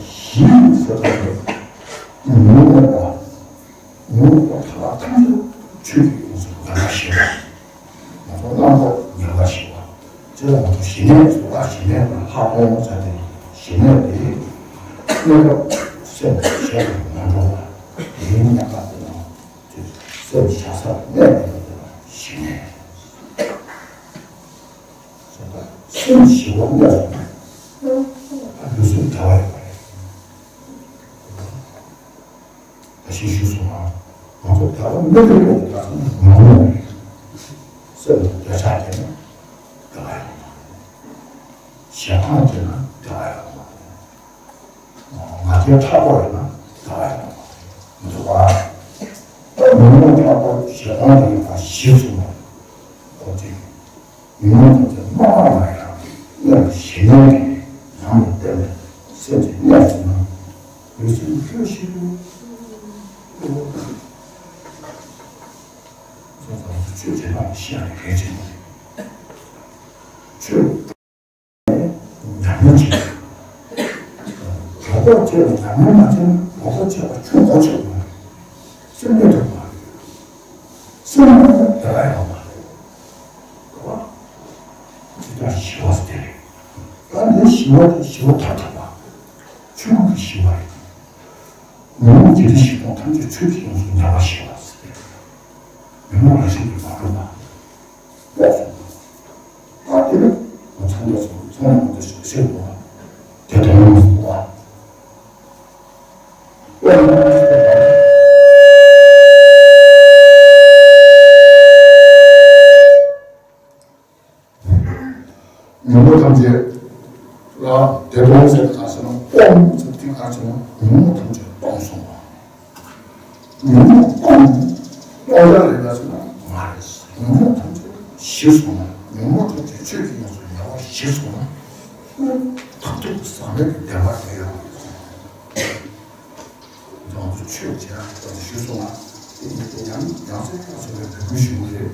གཞི་ཟེར་བ་ནི་ཉོན་མོངས་པ། ཉོན་མོངས་པ་མཐའ་ལ་ཐམས་ཅད་ཆོས་ཀྱི་དབྱིངས་སུ་ཉམས་པར་ཤེས་པ། ང་ཚོ་རྣམ་རྟོག་ཉམས་པར་ཤེས་པ། དེ་ལ་ང་ཚོ་ཞི་གནས་ཟེར་བ། ཞི་གནས་ལ་ལྷག་མཐོང་ཟེར་ཏེ་ཞི་གནས་དེ་གནས་སྐབས་སེམས་གཞན་དུ་མ་འགྲོ་བ། དེའི་གནས་སྐབས་དེ་ན་སེམས་བཞག་ས་ལ་གནས་པ་དེ་ལ་ཞི་གནས། སེམས་ཞི་བ་གནས་སོ་ན་ལུས་སེམས་བདེ་བ་ཡོད་པ་རེད། ད་ཞིག་ཞུ་སོང་ང་། ང་ཚོ་བདེ་བ་མི་འདོད་པའི་ད་ང་རང་རེད། སེམས་ལ་འདོད་ཆགས་སྐྱེས་ན་བདེ་བ་ཡོད་མ་རེད། ཞེ་སྡང་སྐྱེས་ན་བདེ་བ་ཡོད་མ་རེད། ང་རྒྱལ་མཁྲེགས་པོ་ཡོད་ན་བདེ་བ་ཡོད་མ་རེད། མི་འདུག་བ། ད་ཉོན་མོངས་མཁྲེགས་པོ་ཞེ་སྡང་དེ་ཡིན་པ་ཞིག་སོང་ན། ཁོ་ཚོས། ཉོན་མོངས་ཐམས་ཅད་མ་སྤངས་ན་ཡང་སྔར་ཞི་གནས་ཀྱི་ལམ་ལ་བརྟེན་ནས་སེམས་ཀྱི་གནས་སུ་ན་ལུས་སེམས་ལྷོད་ཤིག་ཏུ། སེམས་ཙམ་དུ་ཆོས་བྱེད་པ་ནི་ཤེས་ཡ་གལ་ཆེན་པོ་རེད། ཆོས་ཉམས་ལེན་བྱེད། གྲོགས་པོ་བཅས་ལ་ཉམས་ལེན་མ་བྱས་ན་གྲོགས་པོ་བཅས་པ་ཆུང་གོ་ཆོད་པ་རེད། སེམས་གནས་ཐུབ་པ་རེད། སེམས་ནང་ལ་བདེ་བ་ཡོད་པ་རེད། ད་ཞི་བ་ཟེར་དེ་རེད། ད་འདི་ཞི་བ་དེ་ཞི་བ་ཐག་ཆོད་པ། ཆོས་ཀྱི་ཞི་བ་རེད། ཉོན་མོངས་བརྒྱད་ཁྲི་བཞི་སྟོང་ཐམས་ཅད་ཆོས་ཀྱི་དབྱིངས་སུ་ཉམས་པ་ཞི་བ་ཟེར་དེ་རེད། ཉོན་མོངས་རང་བཞིན་གྱིས་མ་གྲུབ་པ། ལོག་སོང་། ད་དེ་ནི་ཚང་མ་ཚང་མ་ཚང་མ་ཞིག་ཤེས་དགོས་པ། དེ་དོན་དངོས་སུ་གོ་བ། ཉོན་མོངས་ཐམས་ཅད་ ལ་བདེ་སྟོང་ཟེར་ག་ཟེར་ན་སྟོང་ཟེར་དེ་ག་ཟེར་ན་ཉོན་མོངས་ཐམས་ཅད་སྟོང་སོང་བ། ཉོན་མོངས་སྟོང་། སྟོང་ཡ་རེད་ག་ཟེར་ན་མ་རེད། ཉོན་མོངས་ཐམས་ཅད་ཞི་སོང་ན། ཉོན་མོངས་ཐམས་ཅད་ཆོས་ཀྱི་དབྱིངས་སུ་ཉེ་བར་ཞི་སོང་ན། མཐར་ཐུག་གི་ཟག་མེད་ཀྱི་བདེ་བ་དེ་ཡོད། ང་ཚོ་ཆོས་བྱེད་ཡག་ཅིག་ཞུས་སོང་ང་། དེ་ཡིན་དུས་ཡང་ཡང་སེ་ཡང་སེ་བའི་འབོད་སྐུལ་ཞུ་གི་རེད།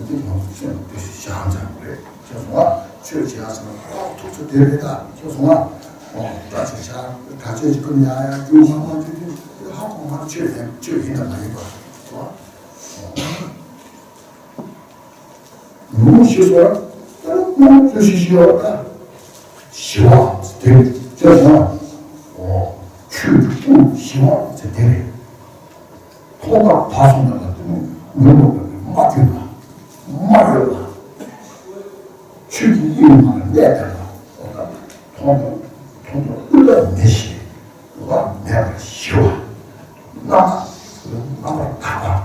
དེ་ང་ཚོ་ཆོས་ལ་འདུ་ཤེས་བཞག་འཇགས་དགོས་རེད། ཁྱེད་ཚོ་ང་ཆོས་བྱེད་ཡག་ཟེར་ན་ཁོག་ཐུག་ཚོ་དེ་རེད་ད། ཁྱེད་ཚོ་ང་ཨོ་ད་ཆོས་བྱ་ད་ཆོས་ཀྱི་ཀུན་ཡ་ཡ་རྒྱུ་མ་མ་དེ་དེ་ཧ་གོ་ང་ཆོས་ཡིན་ཆོས་ཡིན་ད་མ་ཡིན་པ་ཨོ། ཉོན་མོངས་ཞི་སོང་། ད་ཉོན་མོངས་ཞི་ཞི་ཞི་བ་ད། ཞི་བ་དེ་ཅི་ཟེར་ན། ཨོ། ཆོས་ཀྱི་སྐུ་ཞི་བ་ཟེར་དེ་རེད། ཐོག་མར་བབས་སོང་ན་ལ་དེ་ནི་ཉོན་མོངས་པའི་མ་གྱུར་པ། མ་ཡོད་པ། ཆོས་ཀྱི་དབྱིངས་ནང་ལ་གནས་པའི་ལ། ཨོ་ད་ཐོག་མར་ཐོག་མར་དབུས་ལ་མེད་ཞེས་པ་མེད་པར་ཞི་བ། རྣམ་པར་རྣམ་པར་དག་པ།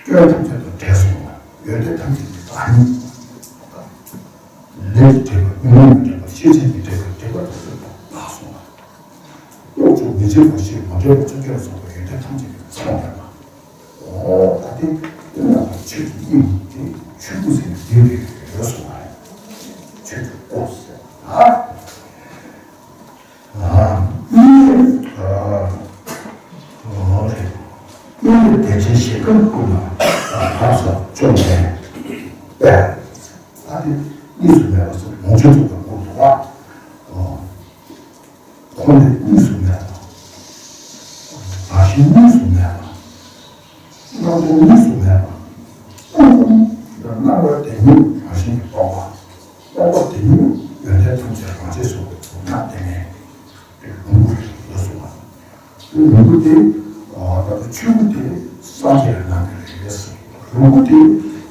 སྐྱོན་ཐམས་ཅད་དང་བྲལ་སོང་བ། ཡོན་ཏན་ཐམས་ཅད་ཀྱི་བདག་ཉིད། ལས་ཀྱི་སྒྲིབ་པ་ཉོན་མོངས་ཀྱི་སྒྲིབ་པ་ཤེས་བྱའི་སྒྲིབ་པ་སྒྲིབ་པ་ཐམས་ཅད་དག་སོང་བ། རྟོག་བཅུ་མི་འབྱེད་པ་ཞེས་མ་འདྲེས་པ་ཚུལ་ཁྲིམས་སོགས་པ་ཡོན་ཏན་ཐམས་ཅད་ཀྱི་མཚམས་བསྟན་པ། འོ་ད་དེ་ཀུན་ལ་ཆོས་ཀྱི་དབྱིངས་དེ་ཆོས་སྐུ་ཟེར་ནས་བསྡུས་པའི་ཡོད་སོང་བ། ཆོས་ཀྱི་སྐུ་ཟེར་ན། ཨ། ཨ། ཨ། ཨ། དེ་བཞིན་ཞིང་ཁམས་ཀུན་ལ་ལྷག་བསམ་བཅོམ་ལྡན་པས། ཨ་དེ་གཉིས་སུ་མེད་པ་སོགས་ལོངས་སྤྱོད་རྫོགས་པའི་སྐུ་འདུག་པ། ཁོང་དེ་གཉིས་སུ་མེད་པ། རང་བཞིན་གཉིས་སུ་མེད་པ། རྣམ་རྟོག་གཉིས་སུ་མེད་པ། ཀུན་རྫོབ་སྣང་བའི་བདེན་གཉིས་རང་བཞིན་གྱིས་སྟོང་པ། སྟོང་པ་བདེན་གཉིས་ཡོན་ཏན་ཐམས་ཅད་རང་ཆས་སུ་སྣང་བ་དེ་ནས་ལོངས་སྐུ་ཡོད་གསུངས་པ། ལོངས་སྐུ་དེ་ད་ལྟ་ཆོས་སྐུ་དེ་སངས་རྒྱས་ལ་གནང་གི་རེད། ལོངས་སྐུ་དེ་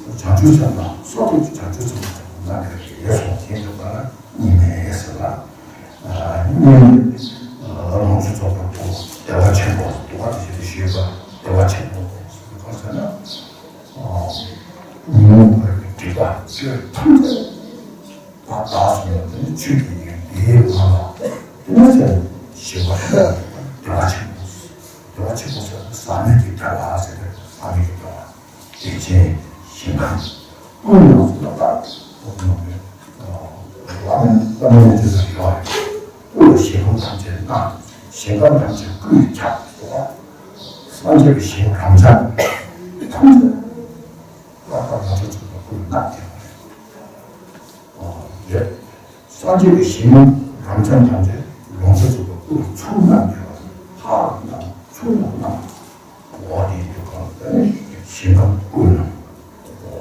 བྱང་ཆུབ་སེམས་དང་སོ་ཐར་གྱི་བྱང་ཆུབ་སེམས་ལ་གནང་གི་རེད་གསུངས། དེ་འདྲ་པ་ལ་གཉིས་མེད་ཟེར་ལ། གཉིས་ལོངས་སྤྱོད་རྫོགས་པའི་སྐུ་བདེ་བ་ཆེན་པོ་འདུག་པ། དེ་བཞིན་དུ་ཞུས་པ་བདེ་བ་ཆེན་པོ་གང་ཟེར་ན། ཉོན་མོངས་པའི་སྒྲིབ་པ་ཆོས་ཐམས་ཅད་དག་དག་སོང་བ་དེ་ནི་ཆོས་ཀྱི་དབྱིངས་དེའི་ངང་ལ་དེ་ནི་ཞི་བ་བདེ་བ་ཆེན་པོ། བདེ་བ་ཆེན་པོ་ཟེར་ན་ཟག་མེད་ཀྱི་བདེ་བ་ཟེར་ཏེ་ཟག་མེད་ཀྱི་བདེ་བ། བདེ་ཆེན་ཞིང་ཁམས་ཀུན་ལ་སོགས་པ་དག་ཐོབ་ནོ་མེད། བླ་མེད་བླ་མེད་ཅེས་སུ་ཡོད་རེད། ཀུན་ལ་ཞིང་ཁམས་ཐམས་ཅད་སྣང་། ཞིང་ཁམས་ཐམས་ཅད་ཀུན་ཁྱབ་སོགས་པ། སངས་རྒྱས་ཀྱི་ཞིང་རབ་འབྱམས་ཐམས་ཅད་ལྷག་པར་ལོངས་སྤྱོད་རྫོགས་པའི་སྐུ་ལ་སྣང་བ་རེད། སངས་རྒྱས་ཀྱི་ཞིང་རབ་འབྱམས་ཐམས་ཅད་ལོངས་སྤྱོད་རྫོགས་པའི་སྐུ་ལ་ཚུར་སྣང་བ་རེད། ལྷག་སྣང་ཚུར་སྣང་། འོ་དེ་དུས་གང་དུ་ཞིང་ཁམས་ཀུན་ལ།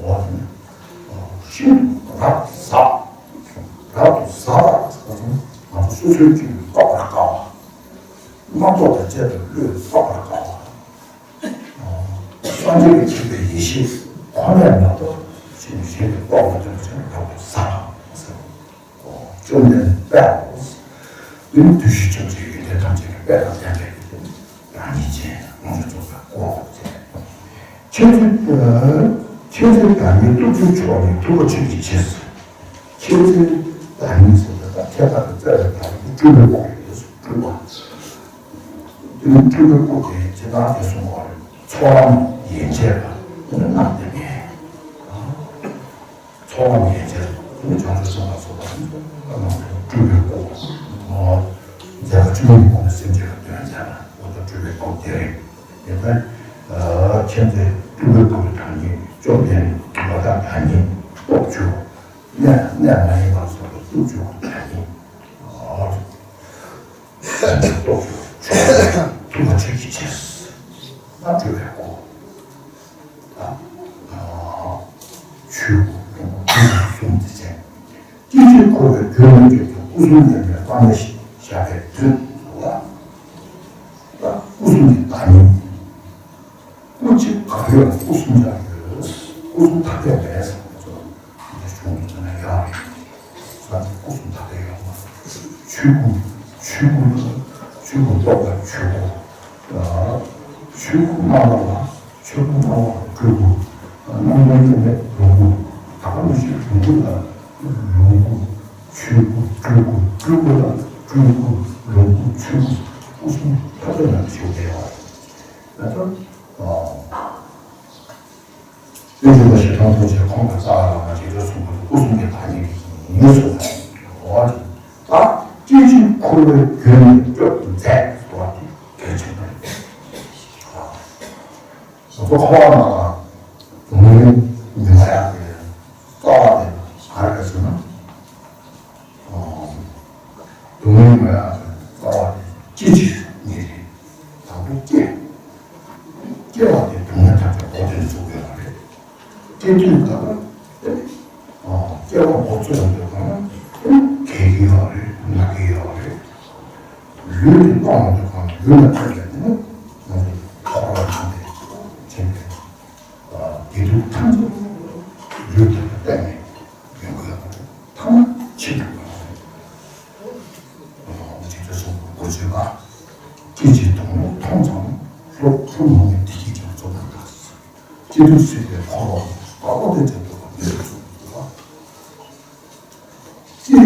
འོ་དེ་ཤིན་ཏུ་རབ་ཏུ་ཟབ། རབ་ཏུ་ཟབ་པ་ང་ཚོ་སོ་སོའི་སྤྱོད་པས་རྟོགས་པར་དཀའ་བ། རྣམ་རྟོག་དང་བཅས་པའི་བློས་རྟོགས་པར་དཀའ་བ། སངས་རྒྱས་ཀྱིས་མཁྱེན་པའི་ཡེ་ཤེས་ཁོ་ནས་མ་གཏོགས་ཕྱི་ནས་གཞན་གྱིས་རྟོགས་མ་ཐུབ་པ་ཞིག་རབ་ཏུ་ཟབ་ཟེར། བཅོམ་ལྡན་དཔལ། དེ་ནི་བདུད་བཞི་བཅོམ་བྱེད་ཡོན་ཏན་ཐམས་ཅད་ཀྱི་དཔལ་དང་ལྡན་པའི་བདག་ཉིད་ཅན་རང་བྱུང་རྫོགས་པའི་སྐུ་ཟེར། མཁྱེན་བརྩེ་མཁྱེན་བརྩེ་བདག་ཉིད་སྟོབས་བཅུའི་མཆོག་ནི་ཐུབ་པ་ཆོས་ཀྱི་རྗེ། མཁྱེན་བརྩེ་བདག་ཉིད་ཟེར་བ་དང་ཁྱད་པར་དུ་བརྩེ་བའི་བདག་ཉིད་སྤྲུལ་པའི་སྐུ་ཡོད་སྤྲུལ་པ། དེ་ནི་སྤྲུལ་པའི་སྐུ་དེ་ཇི་ལྟར་དེ་གསུངས་པ་རེད། ཚོགས་ལམ་ཡན་ཆད་ལ་དེ་ནི་སྣང་བ་དེ་མེད། ཚོགས་ལམ་ཡན་ཆད་ལ་དེ་ནི་བྱང་ཆུབ་སེམས་ལ་སོགས་པ་སྤྲུལ་པའི་སྐུ། མཛད་པ་བཅུ་གཉིས་པོ་ནི་སེམས་ཅན་ལ་སྟོན་མཛད་པ་འོ་ད་སྤྲུལ་པའི་སྐུ་དེ་རེད། དེ་ལྟར་མཁྱེན་བརྩེ་སྤྲུལ་པའི་སྐུ་བདག་ཉིད་བཅོམ་ལྡན་འདས་དང་བདག་ཉིད་སྟོབས་བཅུ། གནས་གནས་མ་ཡིན་པ་སོགས་པ་སྟོབས་བཅུ་བདག་ཉིད། ཐུབ་པ་ཆོས་ཀྱི་རྗེ། ང་སྤྲུལ་པའི་སྐུ། ཆོས་སྐུ་ལོངས་སྐུ་གསུམ་དེ་ཅན། སྐྱེ་མཆེད་འཁོར་བའི་རྒྱུ་རྣམས་ཀྱི་སྐུ་གསུམ་ལྡན་པའི་དཔག་མེད་ཞེས་བྱ་བའི་དོན་ལ། སྐུ་གསུམ་གྱི་བདག་ཉིད། སྐུ་གཅིག་གང་ཡོད་ལ་སྐུ་གསུམ་ཀྱང་ཡོད། སྐུ་གསུམ་ཐ་དད་མེད་ཟེར་བ་ཚོ་འདི་གཞུང་དུ་བྱས་ན་ཡོད་རེད། ས་དེ་སྐུ་གསུམ་ཐ་དད་ཡོད་མ་རེད། ཆོས་སྐུ། ཆོས་སྐུ་ལ་ཆོས་སྐུ་རྟོགས་པ་ཆོས་སྐུ། ཆོས་སྐུ་སྣང་བ་ལ་ཆོས་སྐུ་སྣང་བ་སྤྲུལ་སྐུ། རྣམ་སྨིན་དབྱེར་མེད་ལོངས་སྐུ། དག་པ་མི་ཤེས་ལོངས་སྐུ་ལ། ལོངས་སྐུ། ཆོས་སྐུ། སྤྲུལ་སྐུ། སྤྲུལ་སྐུ་དང་སྤྲུལ་སྐུ། ལོངས་སྐུ། ཆོས་སྐུ། སྐུ་གསུམ་ཐ་དད་ལ་བཞུགས་པའི་བར། ད་ལྟ། ཨ། དཔལ་འབྱོར་པ་ཞེ་སྡང་ཐམས་ཅད་ཁོང་དུ་བཙའ་བ་ལ་ང་རྗེ་བཙུན་གསུམ་པོ་སྐུ་གསུམ་གྱི་བདག་ཉིད་ཀྱི་ཡིན་གསུངས་པ་རེད། ད་སྐྱེ་འཆི་འཁོར་བའི་རྒྱུ་ནི་སྐྱོབ་ཏུ་མཛད་ཟེར་བ་དེ་གལ་ཆེན་པོ་རེད། ང་ཚོ་འཁོར་བ་ནང་ལ་སྡུག་བསྔལ་མྱོང་ཡག་གི་རྩ་བ་དེ་ག་རེ་རེད་ཟེར་ན། སྡུག་བསྔལ་མྱོང་ཡག་གི་རྩ་བ་དེ་སྐྱེ་འཆི་གཉིས་རེད། དང་པོ་སྐྱེ། སྐྱེ་བ་དེ་སྡུག་བསྔལ་ཐམས་ཅད་འགོ་འདྲེན་བཟོ་གི་ཡོད་རེད། སྐྱེ་དུས་སྐབས་ལ་སྐྱེ་བ་འགོ་ཚུགས་ཡོང་དུས་སྒང་ལ་གས་ཀྱི་ཡོད་རེད། ན་གི་ཡོད་རེད། ལུས་དེ་སྟོང་ཡོང་དུས་སྒང་ལ་ལུས་ལ་ཐུག་པའི་དེ་ནི་ང་ཚོ་འཁོར་བ་ནང་དེ་ཕྱིན་པའི་བདེ་སྡུག་ཐམས་ཅད་ལུས་དེ་ལ་བརྟེན་ནས་ཡོང་གི་ཡོད་རེད། ཐ་མ་འཆི་འགྲོ་གི་ཡོད་རེད། འོ་ན་འདི་ཚོ་སོང་གོ་ཆོད་པ། སྐྱེ་འཆི་སྡུག་བསྔལ་མཐོང་ཙམ་ལྷོད་ལྷོད་མོ་ནས་བདེ་སྐྱིད་ཀྱང་རྫོགས་པར་གདའ། སྐྱེ་སྡུག་སྲིད་པའི་འཁོར་བ་དཔའ་བོ་དེ་ཅན་དུ་མི་རུ་གསུངས་འདུག་པ། སྐྱེ་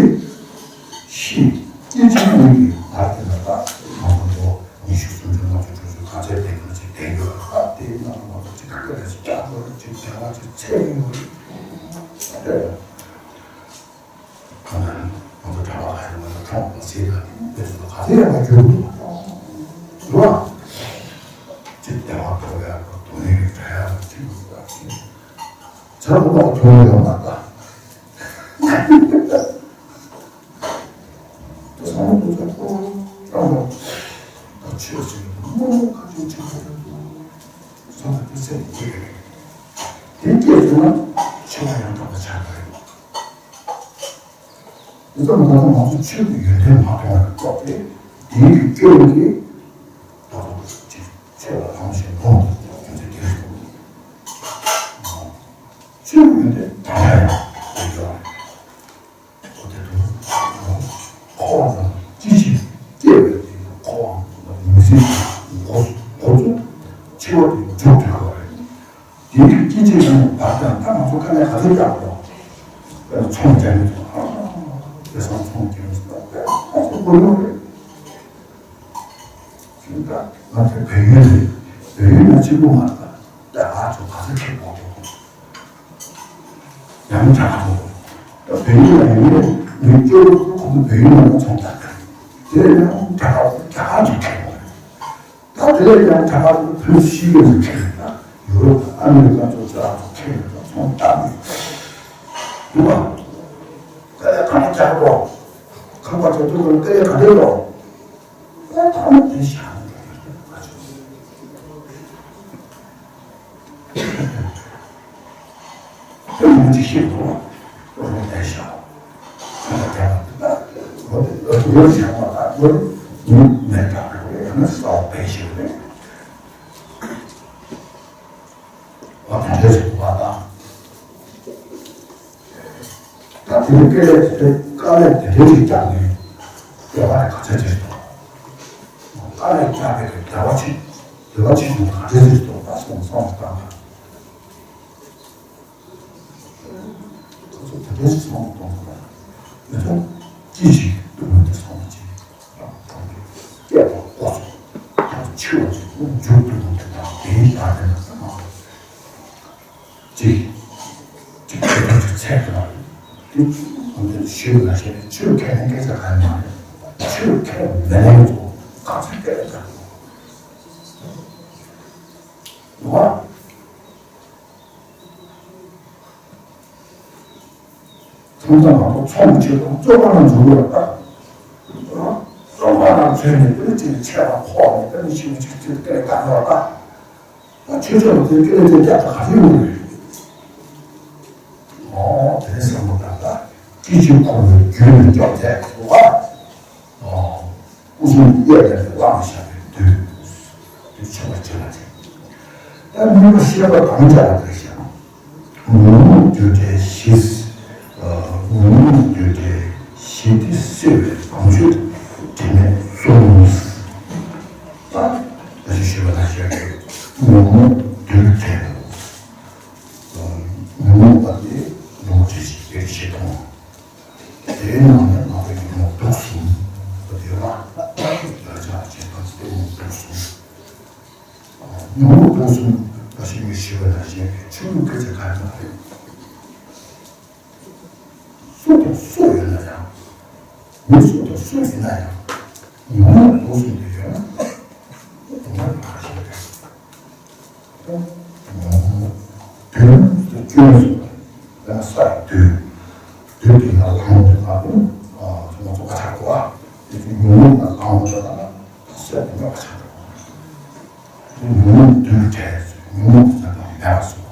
ཤི་སྐྱེ་འཆི་གཉིས་ཀྱི་བར་དེ་ལ་ད་ང་ཚོ་ལོ་ཉི་ཤུ་སུམ་ཅུ་ལྔ་བཅུ་དྲུག་ཅུ་ག་ཚོད་བསྡད་ཡོད་ན་ཅིག་བསྡད་ཡོད་ལ། ད་དེའི་ནང་ལ་ང་ཚོ་ཅིག་ག་ག་ལ་ཅིག་སྐྱག་པ་ཅིག་བྱ་བ་ཅིག་འཚོལ་གྱི་ཡོད་རེད། གང་ལྟར་ང་ཚོ་གྲྭ་པ་ཁ་ཤས་ང་ཚོ་ཁྲོམ་ལ་ཟས་ལ་དེ་ཚོ་ག་ཚོད་ཡག་པ་གྱུར་འདུག་རེད་བ། ཅིག་བདེ་བ་ཐོབ་ཡག་གི་དོན་ཡོད་གྲྭ་ཡག་ཅིག་ཡོད་པ་ཅིག་བྱ་དགོས་པ་མཐོང་ཡོད་མ་རེད། དེ་སང་དུ་ཚོད་ཁོ་རང་ལ་ད་ཆོས་ཟེར་ནས་མོ་མོ་ཁ་ཆུང་ཆུང་ཁ་ཆུང་ཆུང་སོང་ན་དེ་ཚེ་དེ་སྐྱེ་གི་རེད། དེ་སྐྱེས་སོང་ན་འཆི་བ་ཡང་དག་པ་ཆགས་པ་རེད། དེ་ཙམ་ད་ལྟ་ང་ཚོ་ཆོས་ཀྱི་ཡོན་ཏན་མ་མཐོང་བར་རྟོགས་ཏེ་དེའི་སྐྱོན་གྱིས་ད་ལྟ་ཅིག་ཆོས་ལ་ཕངས་ཤིང་འདོན་ཡོན་ཏན་དེ་རེད། ཆོས་ཀྱི་ཡོན་ཏན་གང་ཡང་ཡོད་ཀྱང་། འོ་དེ་དུས་འཁོར་བ་དང་སྐྱེ་འཆི་སྐྱེ་བའི་དེ་འཁོར་བ་མི་ཟད་འགོ་འགོ་ཚུགས་འཆི་བ་དེ་མཇུག་བསྡུ་དགོས་རེད། དེའི་སྐྱེ་འཆི་ཡང་བར་དང་ད་ང་ཚོ་དཀའ་ལས་ག་ཚོད་རྒྱག་དགོས། དཔེར་ན་ཚོང་རྒྱག་མི་ཚོ་ཨ་དེ་སང་ཚོང་རྒྱག་མི་ཚོ་ད་དཔེ་ཁོ་ཚོ་དགོས་ཡོད་རེད། ད་ང་ཚོ་བལ་ཡུལ་རེད། བལ་ཡུལ་ན་གཅིག་པུ་མ་རེད། ད་ང་ཚོ་ག་ཚོད་ཁེ་ཕོག་འགྲོ། ཡང་དྲག་པོ། ད་བལ་ཡུལ་ལ་ཡོད་མཁན་མི་སྐྱོ་པོ་ཁོ་ཚོ་བལ་ཡུལ་ནང་ལ་ཚོང་རྒྱག་གི་རེད། དེ་ཡང་དྲག་པོ་རྒྱ་གར་ཚོ་ཁེ་པོ་རེད། ད་དེ་ལས་ཡང་དྲག་པོ་བོད་ཕྱི་རྒྱལ་ཚོ་ཁེ་རེད། ད་ཡུ་རོབ་དང་ཨ་མི་རི་ཀ་ཚོ་ཅག་ཚོ་ཁེ་རེད། ད་ཚོང་རྒྱག་གི་རེད། འདུག་ག་ད་ལས་ཁང་པ་རྒྱག་གི་རོགས། ཁང་པ་རྒྱག་དུས་ཁོ་ལ་དེ་ལས་ག་འདྲས་རོགས། ད་ཐ་མ་དེ་བཞག་ན་འགྲོ་ཡ་ཁེ་པོ་ཁ་ཆུང་། དེ་མི་འཇིགས་ཤིག་དང་། རོ་དེ་བཞག་ཁ་ལ་རྒྱ་ལ་དེ་ལ་རོ་དེ་རོ་བཞག་པ་དང་རོ་མི་མེད་དྲག་རེད། ཡང་ན་སའོ་བེ་ཞིག་རེད། འོ་དེ་འདྲ་ཞིག་པ་དང་། ད་དེ་ནི་དཀའ་ལས་དེ་དཀའ་ལས་དེ་འདྲ་ཞིག་བརྒྱབ་ནས་འགྱོད་པ་རེ་ག་ཚོད་ཅིག་འདུག་དཀའ་ལས་བརྒྱབ་པའི་འགྱོད་པ་ཆེ་འགྱོད་པ་ཆེ་ཆུང་ག་ཚོད་ཅིག་འདུག་ད་སོང་སོང་བཏང་ཁ། ཁོ་ཚོ་དེ་འདྲའི་སོང་གཏོང་དགོས་པ། ཡོད་ཚད་ཅི་ཞིག་སྡུག་བསྔལ་དེ་སོང་ཅི། སྐྱེ་བ་འགོ་ཚུགས། ད་འཆི་བ་ཅིག་མཇུག་ཏུ་ཡོང་དུས་དང་དེའི་བར་དེ་ལ་ས་མ་ཅིག་ཅིག་ཁྱེད་ཚོ་ཚད་དང་དེ་ཁོང་ཚོས་ཞུས་ལ་བཤད་ཆོས་ཁས་ལེན་སྐད་ཆ་གང་ཡང་མ་རེད། ཆོས་ཁས་མི་ལེན་ཚོ་ག་ཚོད་སྐད་ཆ་འདུག་བ། ཚང་ཚང་མ་གཏོགས་ཚོང་བྱེད་དང་བཙོན་ཁང་ལ་འཛུལ་དགོས་པ་དང་། བཙོན་ཁང་ནང་འཛུལ་ནས་དེ་ནི་ཅིག་ཆད་པ་ཕོག་ནས་དེ་ནི་ཤི་མི་ཤི་ཅིག་སྐད་བཏང་དགོས་པ་དང་། ད་ཆོས་ཕྱོགས་ལ་དེ་སྐད་ལས་དེ་རྒྱབ་ད་ག་ཚོད་ཡོང་གི་རེད། ཨོ་དེ་ནི་བསམ་བློ་བཏང་ད་སྐྱེ་འཆི་འཁོར་བའི་རྒྱུ་ནི་སྐྱོབ་མཛད་དགོས་པ། ཨོ། སྐུ་གསུམ་གཡས་བསྐྱར་ཏེ་བླངས་བཞག་པའི་དུས། དུས་ཆེན་པོ་ཆེ་ལ་ཐེག་ད་གཉིས་པ་བཤད་པ་གང་བྱ་བ་དེ་བྱ། ཉོན་མོངས་རྒྱུ་འབྲས་ཞི། ཉོན་མོངས་རྒྱུ་འབྲས་ཞི་སྟེ་སེལ་བའི་དམ་ཆོས་དྲི་མེད་གསུམ། ད་ད་ཅི་ཞུས་པ་ན་ཞེས་པའི་ཉོན་མོངས་རྒྱུ་འབྲས། ཉོན་མོངས་པ་དེ་ཉོན་མོངས་ཀྱི་ཞི་བའི་ཆེད་དུ། ནང་ནས་ང་ཚོ་ཉོན་མོངས་དུག་གསུམ་དེ་ལ་ཡོད་ཆགས་བྱེད་པ་དེ་ཉོན་མོངས་དུག་གསུམ། ཉོན་མོངས་དུག་གསུམ་ལ་ཞེན་པའི་ཞི་བ་ལ་ཞེན་པའི་ཆོས་ཉིད་སྐད་ཆ་ག་རེ་ཡོད་རེད། སུ་དང་སུ་ཡོད་ན་ཡང་། མི་སུ་དང་སུ་ཡིན་ན་ཡང་། ཉོན་མོངས་དུག་གསུམ་དེ་ཡོད་ན། དེ་ནི་མ་ཤེས་པས། ཉོན་མོངས་དུག་སྐྱོན་སུ་ཡང་ས་ཡི་དུག་དུག་དེ་ཡང་ལྷང་དུ་བབས་ནས་ང་ཚོ་བ་ཆགས་འགྲོ་བ། དེ་ཉོན་མོངས་ལ་ལྷང་དུ་བབས་ན་ས་དེ་ནི་བ་ཆགས་འགྲོ་བ། ཉོན་མོངས་དུག་བྲལ། ཉོན་མོངས་ཀྱི་རྣམ་པ་མེད་པར་སོང་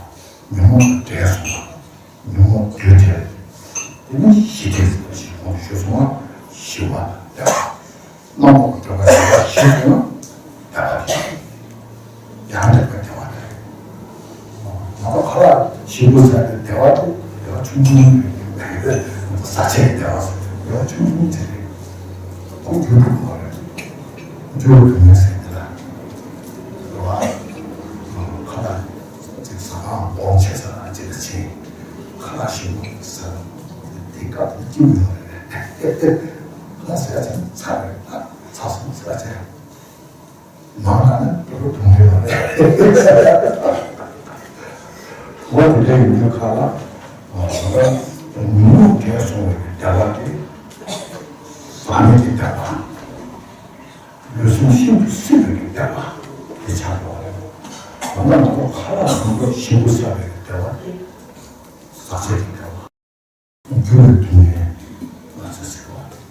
བ། ཉོན་མོངས་དང་བྲལ་སོང་བ། ཉོན་མོངས་དུག་བྲལ། དེ་ནི་ཞི་བདེ་ཟེར་བ་ཞིག་གོང་དུ་ཞུས་སོང་བ། ཞི་བ་བདེ་བ། རྣམ་པར་གྲོལ་བ་ཞི་བ་ཞིག་ཡོང་ན་བདེ་བ་རེད། ཡང་དག་པའི་བདེ་བ་དེ་རེད། ང་ཚོ་ཁ་ལག་ཞིམ་པོ་ཟ་བའི་བདེ་བ་དེ་བདེ་བ་ཆུང་ཆུང་རེད། ཟ་ཆས་ཀྱི་བདེ་བ་ཟེར་བདེ་བ་ཆུང་ཆུང་དེ་རེད། ཁོང་རྒྱུ་དུ་མ་རེད། རྒྱུ་དུ་མ་ཟེར་དེ་ལ། རེད་བ། ཁ་ལག་ཅིག་ཟ་ཁང་སྦོམ་ཆེ་ས་ལ་ཅིག་ལ་ཕྱིན། ཁ་ལག་ཞིམ་པོ་ཟ། དེ་སྐབས་དེ་སྐྱིད་པོ་ཡོང་རེད། ཁ་ལག་ཟ་ཡ་ཅིག་ཚ་རེད། ཚ་སོང་ཟ་ཅིག་མང་ན་ནི་དུ་རུ་དུང་རེད་བ་རེད། འོ་དེ་འདྲ་ཡིན་དུས་ཁ་ལག་ཉོན་མོངས་བྲལ་སོང་བའི་བདེ་བ་དེ་ཟག་མེད་ཀྱི་བདེ་བ། ལུས་ཟུངས་ཤིན་ཏུ་བསིལ་བའི་བདེ་བ་དེ་ཆགས་འགྲོ་བ་རེད། འོ་ན་ང་ཚོ་ཁ་ལག་ཟ་འགྲོ་ཞིམ་པོ་ཟ་བའི་བདེ་བ་དེ་ཟག་བཅས་ཀྱི་བདེ་བ། རྒྱུ་ལ་དུས་ནས་ང་ཚོ་ཟེར་བ་རེད།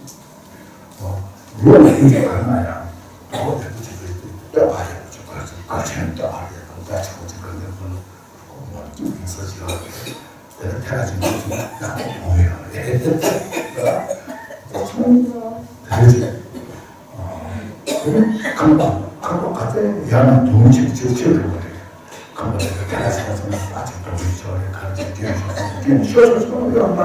འོ། ལོ་ལ་ཡིན་གྱི་ག་ན་ཡང་ད་བོ་དེ་བོ་ཅིག་གི་ལྟོས་ཁ་ཡག་པོ་ཅིག་དགོས་ཚེ་ག་ཆེན་ལྟོས་ཁ་ཡག་པོ་ད་ཆེ་བོ་ཅིག་གི་ལྟོས་ཁ་ལ་ཁོ་མ་ཐུག་གི་ས་ཅིག་ཡོད་རེད། དེ་ལ་ཐད་ཀ་ཅིག་མ་ཐུག་ན་ཡག་པོ་ཡོང་གི་ཡོད་རེད། དེ་ཚོ་དེ་རེད་ཅིག་ཁང་པ་ཁང་པ་ག་ཚད་ཡར་ན་དུང་ཆེ་ཆེ་ཆེ་འགྲོ་བ་རེད། ཁང་པ་དེ་ག་ས་ས་ན་ཨ་ཅིག་དུང་ཆེ་ཆེ་རེད། ག་ཅིག་སྐྱོན་ཤོར་སོང་སྐྱོན་ཤོར་སོང་སྐྱོན་ཡོད་ན་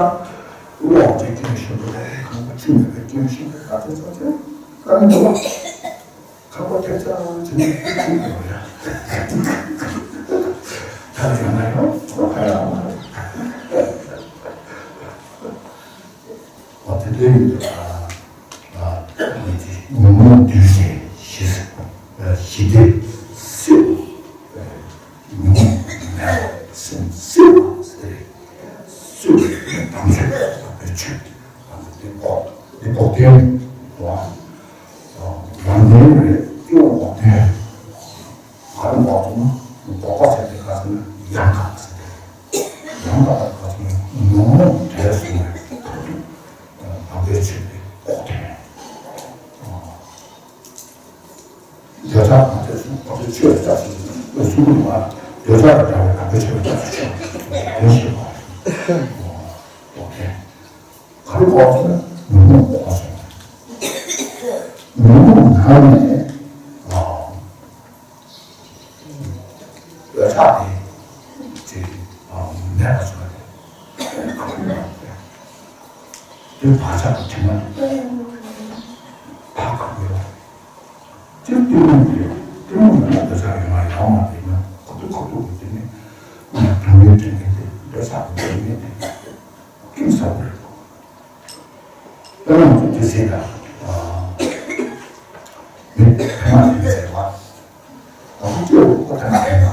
ལོག་ཅིག་སྐྱོན་ཤོར་འགྲོ་རེད། ཁང་པ་ཆུ་མེད་པའི་སྐྱོན་ཤོར་འགྲོ་ག་ཚད་ས་ཚད་ད་ནི་འགྲོ་བ་ཁང་པ་ཐེབས་ཚར་ཅིག་ནས་ཁྱུག་འགྲོ་རེད། ད་ཡོད་ན་ཡོད་ཁོ་ག་ཡོད་མ་རེད། འོ་དེ་འདྲ་ཡིན་དུས་ཨ་ཨ་ཉོན་མོངས་འདུལ་བྱེད་ཞི་ཞི་བདེ་བསིལ་བ། ཉོན་མོངས་མེད་པ་སེམས་བསིལ་བ་ཟེར། བསིལ་བའི་དམ་ཆོས་དམ་པའི་ཆོས་འདི་འགོག་འདི་འགོག་བདེན་བ། རང་བདེན་རེད། སྐྱེ་བ་འགོག་བདེན། ག་རེ་འགོག་ཐུབ་ན་འགོག་པ་ཟེར་དེ་ག་ཟེར་ན་ཡང་དག་པ་ཟེར་དེ། ཡང་དག་པ་ག་ཟེར་ན་ཉོན་མོངས་བྲལ་སོང་བའི་ཐོག་ཏུ་དམ་པའི་ཆོས་དེ་འགོག་བདེན། འདོད་ཆགས་དང་བྲལ་སོང་དམ་པའི་ཆོས་ལ་སྐྱབས་སུ་མཆི། སུ་མི་མ་འདོད་ཆགས་དང་བྲལ་བའི་དམ་པའི་ཆོས་ལ་སྐྱབས་སུ་མཆི་བ་དེ་ཤེས་པ། འགོག་བདེན། ག་རེ་འགོག་ཟེར་ན་ཉོན་མོངས་འགོག་སོང་། ཉོན་མོངས་ནང་ནས་འདོད་ཆགས་དེ་ཅིག་མེད་པ་བཟོ་རེད། ག་རེ་ཡོད་རེད། དེ་བག་ཆགས་ཀྱི་དྲི་མ་དེ་བག་ག་རེ་ཡོད་རེད། དེ་གཏི་མུག་རེད། གཏི་མུག་མེད་ན་འདོད་ཆགས་ཡོད་མ་ཡོད་མ་དེ་ན་ཁོ་ཐུག་ཁོ་ཐུག་གི་དེ་ནི་ང་དུང་བའི་དྲི་མ་དེ་འདོད་ཆགས་ཀྱི་དྲི་མ་དེ་ཀུན་ཟ་བ་རེད། དཔེར་ན་ང་ཚོ་དུས་ཚོད་ལ་མི་ཕ་མ་དེ་ཟེར་བ། ད་ཁོ་ཚོས་ཁོ་ཐ་མ་ཐོན་པ་རེད།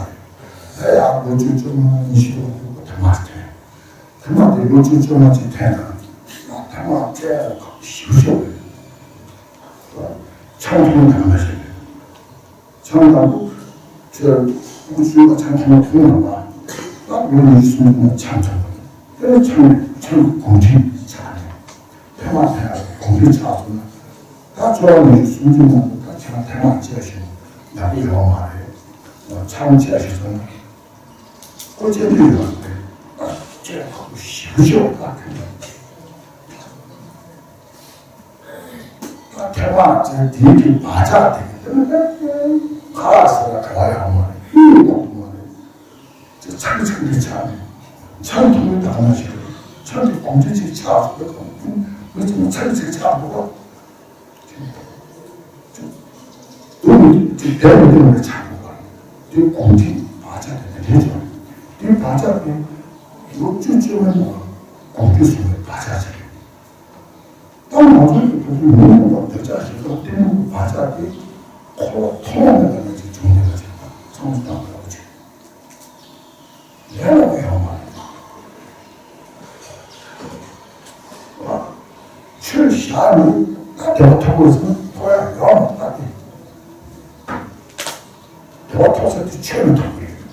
ད་ཡང་ལོ་བཅུ་བཅོ་ལྔ་ཉི་ཤུ་ཐོན་ཁོ་ཐ་མ་ཐོན། ཐ་མ་དེ་ལོ་བཅུ་བཅོ་ལྔ་ཅིག་ཐོན་དང་། ཐ་མ་ཐོན་ཡག་ཁག་ཞེ་པོ་ཅིག་རེད། ཆང་འཐུང་དང་མ་ཞིག་རེད། ཆང་དང་པོ་ཁྱོད་ཁོང་ཚོས་ཆང་འཐུང་འཐུང་ཡོང་བ། ད་ལོ་ཉི་ཤུ་སུམ་ཅུ་ན་ཆང་འཐུང་བ་རེད། དེ་ནས་ཆང་ཆང་གོང་འདྲིས་ཆགས་ནས། ཐེངས་མ་ཐེངས་གོང་འཕེལ་ཆགས་སོང་ན། ད་ཚོར་བ་ཉི་ཤུ་སུམ་ཅུ་ནང་དུ་ད་ཁྱེད་རང་ཐེངས་མ་བཅད་ཞིང་ཡག་པོ་ཡོད་མ་རེད། ཆང་བཅད་ཞིག་སོང་ན། ཀོ་ཅན་དུ་ཡོད་རེད། ད་བཅད་ཁག་པོ་ཞེ་པོ་ཅིག་ཡོད་པ་ཐོན་པ། ད་ཐེངས་མ་བཅད་དེའི་གི་བག་ཆགས་དེ་གི་ཁ་ཟེར་ན་ག་ལ་ཡོད་མ་རེད། ཧི་ཡོད་མ་རེད། ཆང་ཆང་གི་ཆགས་ནས། ཆང་འཐུང་མི་དག་མ་ཞིག་རེད། ཆང་གི་གོང་འཕེལ་ཅིག་ཆགས་སོང་བས་གོང་འཕེལ་མི་ཚང་མ་ཆང་ཅིག་ཆགས་འདུག་ག་དུང་མི་འདུག་ཅིག་བསྡད་མི་འདུག་ནས་ཆགས་འདུག་ག་དེ་གོང་འཕེལ་བག་ཆགས་དེ་དེ་འདྲས་བྱུང་། དེ་བག་ཆགས་དེ་ལོ་བཅུ་བཅོ་ལྔའི་ནང་གོང་འཕེལ་སོང་བའི་བག་ཆགས་ཅིག་རེད། ང་ཚོའི་གི་ཕུགས་ཀྱི་མི་ཡོང་བ་འདོད་ཆགས་ཞེ་སྡང་གཏི་མུག་བག་ཆགས་དེ་འཁོར་བ་ཐོག་མེད་པ་ནས་ཅིག་བྱུང་བསྡད་པ་ཅིག་དང་ཚང་མ་དང་འདྲ་བོ་ཅིག་ལས་སླ་པོ་ཡོད་མ་རེད། ཆོས་བཞག་ནས་ད་བདེ་བ་ཐོབ་དགོས་ཟེར་ན་ཐོབ་ཡ་ཡོད་མ་རེད། ད་དེ། དེ་བ་ཐོབ་ས་དེ་ཆོས་ལ་ཐོབ་དགོས།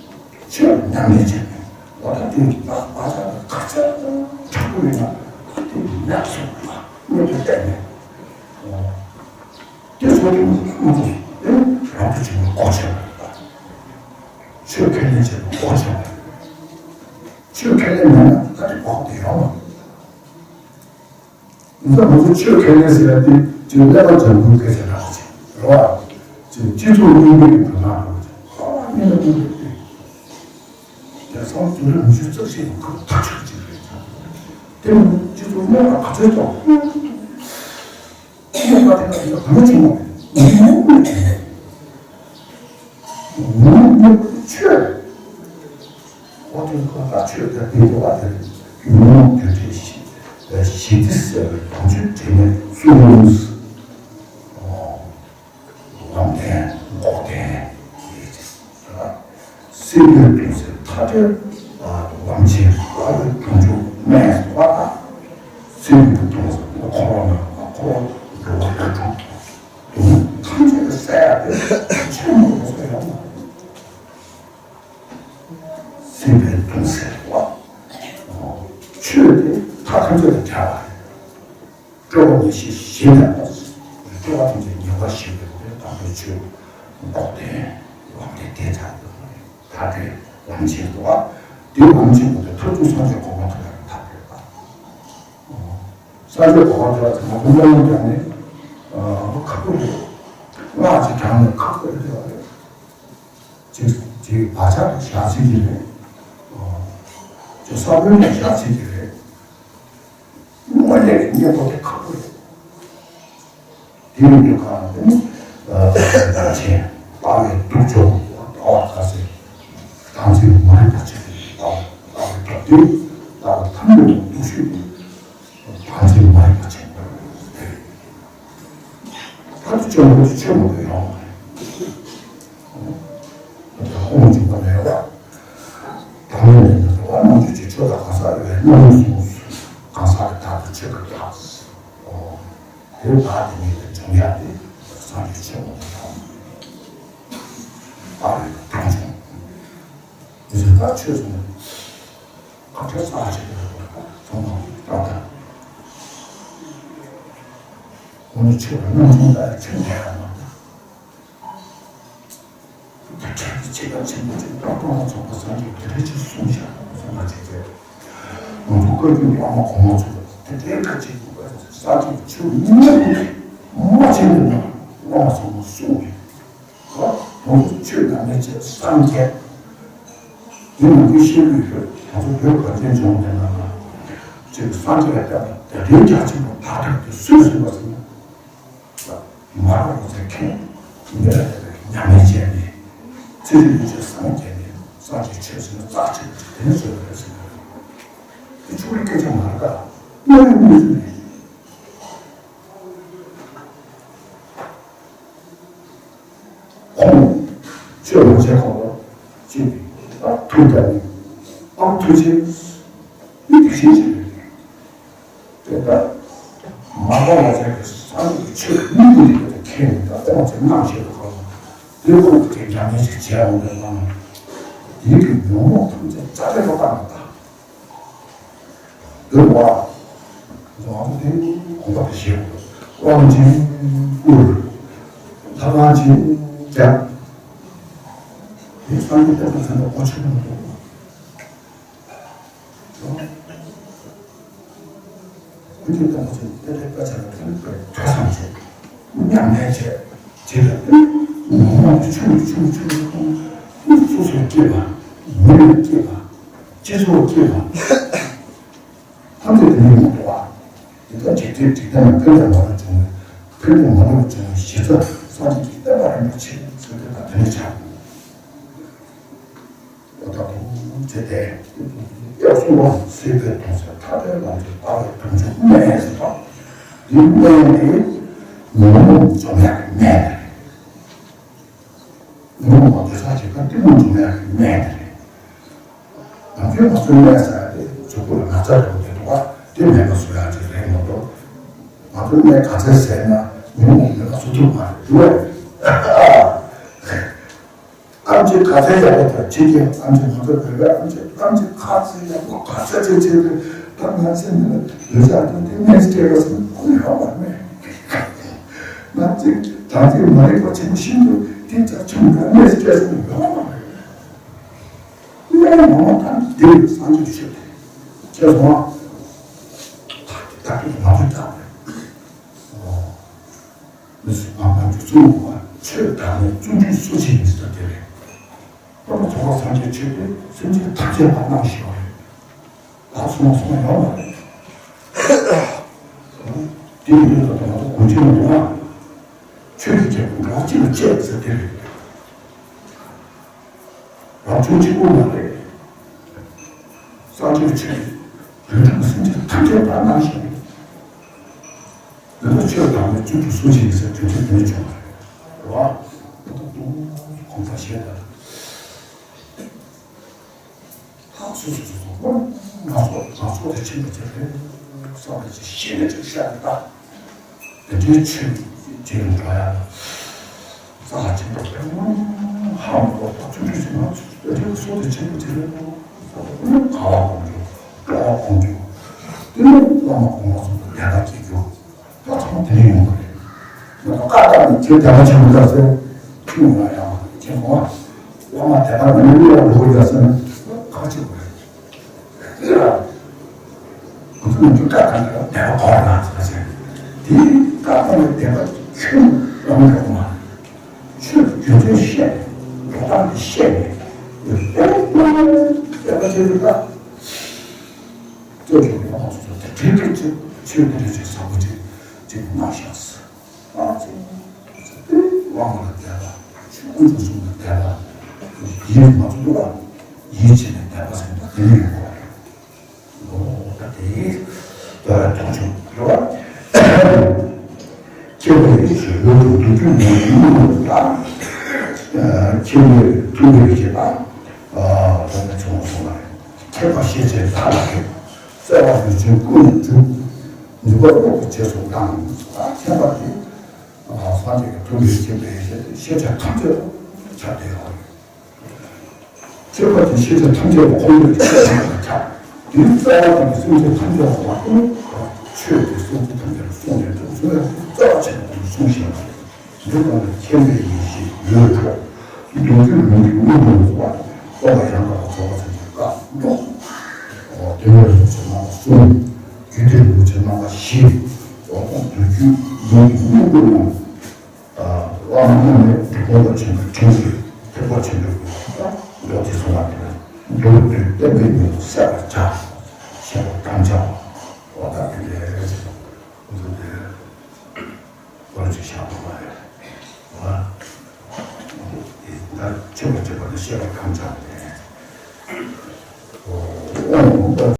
ཆོས་ལ་ཉམས་ལེན་བྱས་ནས་ལོ་ད་དེ་ཡིན་ན་བག་ཆགས་དང་ག་ཚད་དྲག་པོ་ཡིན་ན་ད་དེ་ཉམས་སུ་མྱོང་བ་གཉིས་དུ་བལྟས་ནས། དེ་ཚོ་དེ་མ་ཐུབ་དེ་རང་དུ་བྱུང་བའི་གོ་ཆོད་པ། ཆོས་ཁས་ལེན་བྱས་པའི་གོ་ཆོད་པ། ཆོས་ཁས་ལེན་མེད་ན་ད་དེ་གོ་དེ་ཡོང་བ། ད་ང་ཚོ་ཆོས་ཁས་ལེན་ཟེར་ཡ་དེ་ཅིག་ཀླད་པ་འཇམ་པོའི་སྐད་ཆ་འདྲ་ཅིག་རེད་བ། ཅིག་སྤྱི་ཚོགས་རྙིང་པའི་གི་བུ་ནག་འདྲ་ཅིག་ཧ་ལ་རྙིང་པ་རྙིང་པའི་དེ། རྒྱལ་ཚང་དུས་རབས་ཉི་ཤུ་རྩ་གཅིག་གི་ཁུར་ཐག་ཆོད་ཅིག་རེད། དེ་ནི་སྤྱི་ཚོགས་རྙིང་པ་ག་ཚོད་གཏོང་། རྙིང་པ་དེ་ག་ཚོད་ག་མ་བྱུང་བ་རེད། ངོ་མ་ཆོས། ཨོ་དེ་ཁོ་ལ་ཆོས་དང་ལྡན་པ་དེ་ཉོན་མོངས་དུད་འགྲོའི་ཞི་ཞི་བདེ་གསལ་བའི་དོན་བཅུད་དྲི་མེད་གསུམ། ལམ་བདེན་འགོག་བདེན། སྲིད་པའི་གདུང་སེལ་མཐའ་བྲལ་ལམ་ཆེན་ལྟ་བའི་དོན་བཅུད་སྨན་ཟེར་བ་དང་། སྲིད་པའི་གདུང་སེལ་འཁོར་བ་ན་འཁོར་བ་འགྲོ་བ་ལ་འགྲོ། ཐམས་ཅད་ཀྱི་སྲས་དེ་ཆེན་མོ་ཡོད་ས་ཡོད་མ་རེད། སྲིད་པའི་གདུང་སེལ་བ། ཆོས་དེ་མཐའ་ཐམས་ཅད་ལ་ཁྱབ་པ་རེད། སྤྲོས་པ་ཉེར་ཞི་ཞི་ནས་པ། སྤྲོས་པ་ཐམས་ཅད་ཉེ་བར་ཞི་བའི་དམ་པའི་ཆོས་འགོག་བདེན་ལམ་བདེན་དེ་ཚར་དུ་མཐའ་བྲལ་ལམ་ཆེན་དུ་བ། དེ་ལམ་ཆེན་པོ་དེ་ཐོབ་ཚུལ་སངས་རྒྱས་གོ་འཕང་ཐོབ་པར་ཐབས་རེད་པ། སངས་རྒྱས་གོ་འཕང་ཐོབ་པ་ཚང་མ་ཀུན་སློང་ཀྱང་ནི་ཁག་པོ་རེད། སྔགས་ཀྱི་གྲངས་ནི་ཁག་པོ་རེད་བ་རེད། ཅིག་ཅིག་བག་ཆགས་དེ་བཞག་ཚིག་གི་རེད། ཅིག་ས་བོན་དེ་བཞག་ཚིག་གི་རེད། དངོས་གནས་ཀྱི་གཉེན་པོ་དེ་ཁག་པོ་རེད། དེ་ཡིན་དུས་གང་ལ་དེ་ནི་བདག་ཆེན་ལྟ་བའི་སྡུག་སྦྱོང་ལྟ་བ་ཁ་ཟེར། དམ་ཚིག་མ་རིག་པ་ཆེན་པོ་ལྟ་བ་ལྟ་བའི་སྡུག་དེ་ལྟ་བ་ཐམས་ཅད་དུ་སྡུག་ཤོས་དེ། དམ་ཚིག་མ་རིག་པ་ཆེན་པོ་རེད། ད་དུ་ཆོས་མ་ཆོས་ཆོས་མ་དུ་ཡོང་བ་རེད། ད་དུ་ཧོང་འཇུག་པ་མེད་པ། ད་མེད་ནས་ནི་རེ་བ་རྣམས་ཀྱི་ཆོས་དང་གང་ཟག་རེ་བའི་རྣམ་སྨིན་གསུངས་སོ། གང་ཟག་གི་བདག་ཏུ་ཆོས་ཀྱི་བདག་ཨོ། དེ་བདག་དེ་ཉིད་དུ་འབྱུང་ཡ་དེ་སངས་རྒྱས་ཆོས་མ་དུ་ཡོང་བ་རེད། ད་རེད་ད་བྱུང་། དེ་ཚོ་ད་ཆོས་ཟེར་ན། ཁ་ཐོག་ས་ཞིག་ལ་ཚང་མ་ལྟ་ད། ཁོང་ནི་ཆོས་ལ་སྣང་ཆུང་ལྟ་ཡ་ཆོས་འདྲ་ཡ་མ་ད། ད་ཆོས་ཀྱི་ཆེ་བ་ཆེན་པོ་ཅིག་ཏག་ཏག་ལ་ཚོགས་པ་སངས་རྒྱས་དེ་འདྲ་ཅིག་གསུངས་ཤག་གསུངས་མ་བྱེད་ཚེ། ང་ཚོ་བཀའ་བརྒྱུད་བླ་མ་གོང་མ་ཚོ་དེ་འདྲའི་ཁ་ཅིག་སངས་རྒྱས་ཆོས་མི་མ་ཆེན་པོ་མ་ཆེན་པོ་ན་བླ་མ་ཚོ་མ་གསུངས་རེད། ཁོ་ཚོ་ཆོས་དང་མི་ཆོས་སངས་རྒྱས། དེ་ནང་བཞིན་ཤེས་ལུགས་ཡོད། ང་ཚོ་བོད་གངས་ཅན་ལྗོངས་འདི་ནང་ལ་ཅིག་སངས་རྒྱས་ལ་བལྟས་པ་དད་ལྡན་རྒྱ་ཆེན་པོ་བག་ཆགས་དེ་སུས་བཟུང་བ་ཟེར་ན། མ་རབས་པ་ཚོས་མཁྱེན། མི་ལ་དད་པའི་ཉམས་ལེན་བྱས་ནས། ཚེ་རིང་ལུས་ཅན་སངས་རྒྱས་ནས་སངས་རྒྱས་ཆོས་ཟེར་ན་རྩ་ཆེན་པོ་ཅིག་དེ་ནས་བཟོས་པ་རེད་ཟེར་གྱི་རེད། དེ་ཆུང་བའི་སྐད་ཆ་མ་རེད་ད། དངོས་ཡོད་གནས་ཚུལ་རེད། ཁོང་ཆོས་མ་བྱས་གོང་ལ་ཅིག་ཨ་ཐུག་ད་ནི་ཨ་ཐུག་ཆེ་མི་དེ་ཤེས་ཆེ་རེད། དེ་ལྟར་མ་པ་ལ་ཆ་གི་སངས་རྒྱས་ཆོས་མི་དེ་རིགས་དེ་མཁྱེན་ནས་ད་ཁོང་ཚོས་གནང་བཞིན་དུ་ཁོང་དེ་ཁོང་གི་དེ་འདྲ་མི་ཞིག་བྱས་འོང་བའི་ནང་དེ་གི་ཉོན་མོངས་ཐམས་ཅད་རྩ་བྲལ་དུ་བཏང་ནས་ད། འདོད་པ། རྫོང་དེ་གོམ་པ་དེ་བཞི། དབང་ཆེན་བསྐུར། ལྷ་ཁང་ཆེན་བརྒྱབ། དེ་སངས་རྒྱས་བསྟན་པ་ཚང་མ་གོ་ཆོད་མི་འདུག་ཁོང་ཚོས་བསྟན་པ་ཚོ་དེ་འདྲའི་དཔེ་ཆ་ལ་ཐོས་བསམ་བྱས། མཉམ་ལས་བྱས། དེ་ལ་ངོ་མ་ཆུང་ཆུང་ཆུང་ཆུང་སོ་སོ་སྐྱེས་པ། མི་རིགས་སྐྱེས་པ། སྤྱི་ཚོགས་སྐྱེས་པ། ཐམས་ཅད་དེ་ཉིད་མ་གཏོགས་པ། དེ་ལྟར་འཇིག་རྟེན་འཇིག་རྟེན་ལ་ཕན་པ་མ་ལུས་བྱུང་བའི་ཕན་པ་མ་ལུས་བྱུང་བའི་གཞི་རྩ་སངས་རྒྱས་ཀྱི་བསྟན་པ་རིན་པོ་ཆེ་ཟེར་དེ་དང་དེ་ནས་ཆགས། ད་དུང་བྱས་ཏེ། ཡག་གསུངས་པ་སྲིད་པའི་གདུང་སེལ་མཐའ་བྲལ་ལམ་གྱི་ལྟ་བའི་དོན་བཅུད་སྨན་ཟེར་དང་། འདི་སྨན་དེ་ཉོན་མོངས་འཇོམས་ཡག་གི་སྨན་དེ་རེད། ཉོན་མོངས་པ་འདོད་ཆགས་ཞེ་སྡང་གཏི་མུག་འཇོམས་ཡག་གི་སྨན་དེ་རེད། ང་ཚོའི་ང་ཚོའི་སྨན་ཟ་ཡག་དེ་གཟུགས་པོ་ལ་ན་ཚ་ཡོང་གི་འདུག་པ། དེ་མེད་པ་བཟོ་ཡག་ཅིག་རེད་མ་གཏོགས། ང་ཚོའི་སྨན་ག་ཚད་ཟས་ན་ཉོན་མོངས་མེད་པ་བཟོ་ཐུབ་མ་རེད་འདུག་བས། ཨམ་ཆི་ག་ཚད་ཡག་པོ་དང་ཕྱི་རྒྱལ་ཨམ་ཆི་ང་ཚོ་བོད་པའི་ཨམ་ཆི་ཨམ་ཆི་ག་ཚད་ཡག་པོ་ག་ཚད་ཅིག་བྱས་ཏེ་ད་ང་ཚོས་འདི་ལ་འདོད་ཆགས་དང་དེ་སྨན་སྤྲད་པ་སོང་ཁོ་ཡོང་བ་མེད། ང་ཚོས་ད་ཚོད་མ་རིག་པ་ཆེན་པོ་ཤིན་ཏུ་དེ་ཚ་ཆུང་ག་སྨན་སྤྲད་སོང་ཡོང་བ་མེད། སྨན་མང་བ་དང་དེ་སངས་རྒྱས་ཆོས་དེ་ཁྱེད་སོང་ད་དེ་ད་དེ་ང་ཚོས་ད་མི་སུ་ང་ང་ཚོ་གཙོ་བོ་ཆོས་བདག་མེད་བརྩོན་འགྲུས་སུ་ཆེ་ཡིན་ཟེར་དེ་རེད། ཨ་ནི་ཚོགས་པ་སངས་རྒྱས་ཆོས་དེ་སེམས་ཅན་ཐམས་ཅད་ལ་གནང་ཞེས་པ་རེད། ད་སོང་སོང་ཡོང་བ་རེད། དེ་ཡིན་དུས་ད་ང་ཚོ་གོ་ཆེན་མི་འདུག་ཨ། ཆོས་ཀྱི་རྒྱལ་པོ་འགྲོ་བ་སྤྱི་ལ་གཅེས་ཟེར་དེ་རེད། རང་བྱུང་གཅིག་པུ་མ་རེད། སངས་རྒྱས་ཆོས་དོན་གྲུབ་སེམས་ཅན་ཐམས་ཅད་ལ་གནང་ཞིང་། འདི་ལ་ཆོས་བདག་མེད་བརྩོན་འགྲུས་སུ་ཆེ་ཡིན་ཟེར་དོན་ཆེན་དོན་བྱུང་བ་རེད། རེད་བ། ད་དུང་གོང་ས་ཞེས་པ། ཧ་སོ་སོ་སོ་སོ་ང་ཚོ་ང་ཚོ་དེ་ཆེན་པོ་དེ་རེད། བསམ་པ་ཅིག་ཤེས་ནས་ཅིག་བཤད་ནས་ད། དེ་འདྲའི་ཆོས་ཀྱི་འགྲོ་ཡ་ལ་རྩ་ཆེན་པོ་དེ་ཧ་མ་གོ་ད་ཆུང་ཆུང་ཞིག་ང་ཚོ་དེ་འདྲའི་སོ་དེ་ཆེན་པོ་དེ་རེད་ནོ། ཁ་བ་གོང་འགྲོ། སྤྲོ་བ་གོང་འགྲོ། དེ་ནས་བླ་མ་གོང་མ་ཚོ་དང་དད་པ་སྐྱེ་རྒྱུ། ད་ཚང་མ་དེ་ནས་ཡོང་གི་རེད། ང་ཚོ་བཀའ་བཏགས་ནས་ཁྱེད་དད་པ་ཆེན་པོ་ད་ཟེར། ཁྱོད་ང་ཡང་ཁྱེད་ངོ་། བླ་མ་དད་པ་ང་ནི་བློ་ལ་འགྲོ་གི་ཡ་ཟེར་ན་ཁ་ཆེ་བ་རེད། ང་ཚོ་ནི་འདི་བཀའ་གང་གི་དད་པ་གོ་ར་ཟེར་ཟེར། དེ་བཀའ་གང་གི་དད་པ་ཆུང་ལ་མི་འགྲོ་མ། ཆོས་རྒྱུ་མཚན་བཤད་ནས་འགྲོ་སྟངས་དེ་བཤད་ནས་དད་པ་ཆེན་པོ་ད། ལྟོས་ཀྱང་ཡོང་བ་སོ་སོ་དེ་འདྲའི་སྐད་ཆ་ཆོས་འདི་འདྲ་ཅིག་ཟབ་པོ་ཅིག་ཅིག་གནང་ཤག་ཟེར། ཨ་ཙི། དབང་ལ་དད་པ། ཆོས་ཀུན་ཏུ་གསུངས་ནས་དད་པ། ཡིད་མ་ཚུགས་པ། ཡིད་ཆེས་ནས་དད་པ་ཟེར་བ་དེ་ནི་ཡོང་གི་རེད། ཨོ་ད་དེ་ད་མཐོང་ཆུང་རེད་བ། ཁྱེད་པའི་ཡིད་ཆེས་ཡོད་དུ་འདུག་རྒྱུ་ཉོན་མོངས་དང་། ཁྱེད་པའི་མཐུན་པའི་ཡིད་ཆེས་དང་། ཨ་ད་ནི་ཆུང་སོང་བ་རེད། ཁྱད་པར་ཤེས་བྱའི་མཐའ་ལ་ཁེབས། བརྩེ་བ་ཡུལ་ཅན་ཀུན་ལ་འཇུག་ནུས་པ་དབང་པོ་རྗེས་སུ་བཏང་། ཁྱད་པར་དེ། སངས་རྒྱས་ཀྱི་ཐུགས་རྗེ་ཆེན་པོའི་ཤེས་བྱ་ཐམས་ཅད་ཁྱབ་བསྡད་ཡོད་རེད། ཁྱད་པར་དེ་ཤེས་བྱ་ཐམས་ཅད་ལ་ཁོང་ཁྲོའི་ཆེད་དུ་ཁྱབ། དེའི་རྩ་བ་དེ་སེམས་ཅན་ཐམས་ཅད་ལ་མ་གཏོགས་ཆོས་དེ་སེམས་ཅན་ཐམས་ཅད་ལ་གསུངས་ནས་འདུག་གསུངས་ཡ་རྩ་བ་ཆེན་པོ་དེ་གསུངས་བཞིན་པ་རེད། འདི་ལྟར་མཁྱེན་པའི་ཡེ་ཤེས་ཡོད་གྲོགས། མདོ་རྒྱུད་ལུང་གི་དངོས་པོ་ལ་སོགས་པ་རྟོགས་པ་ཡང་དག་པར་རྫོགས་པ་ཚང་གི་བཀའ་སྒྲོགས། དེ་ནས་ལུགས་ཀྱི་རྣམ་པ་གསུམ། རྒྱུད་སྡེ་ལུགས་ཀྱི་རྣམ་པ་བཞི། མདོ་རྒྱུད་ལུང་གི་དངོས་པོ་རྣམས། བླ་མ་རྣམས་ནས་འབྲི་གུང་པ་ཆེན་པོའི་དྲིན་གྱིས་ཐེག་པ་ཆེན་པོའི་མདོ་སྡེ་གསུམ་པ་དེ་མདོར་བསྡུས་བསྟན་པའི་མིང་གསལ་བར་བྱ། ཞེས་པ་དམ་བཅའ། འོ་ད་དེ་འདྲའི་འདུག་སྟེ། བར་ཆད་བཞག་ཐུབ་པ་རེད། ཨ། ད་ཆོས་པ་ཆོས་པ་དེ་བཤད་པ་གང་བྱ་རེད། ཨོ།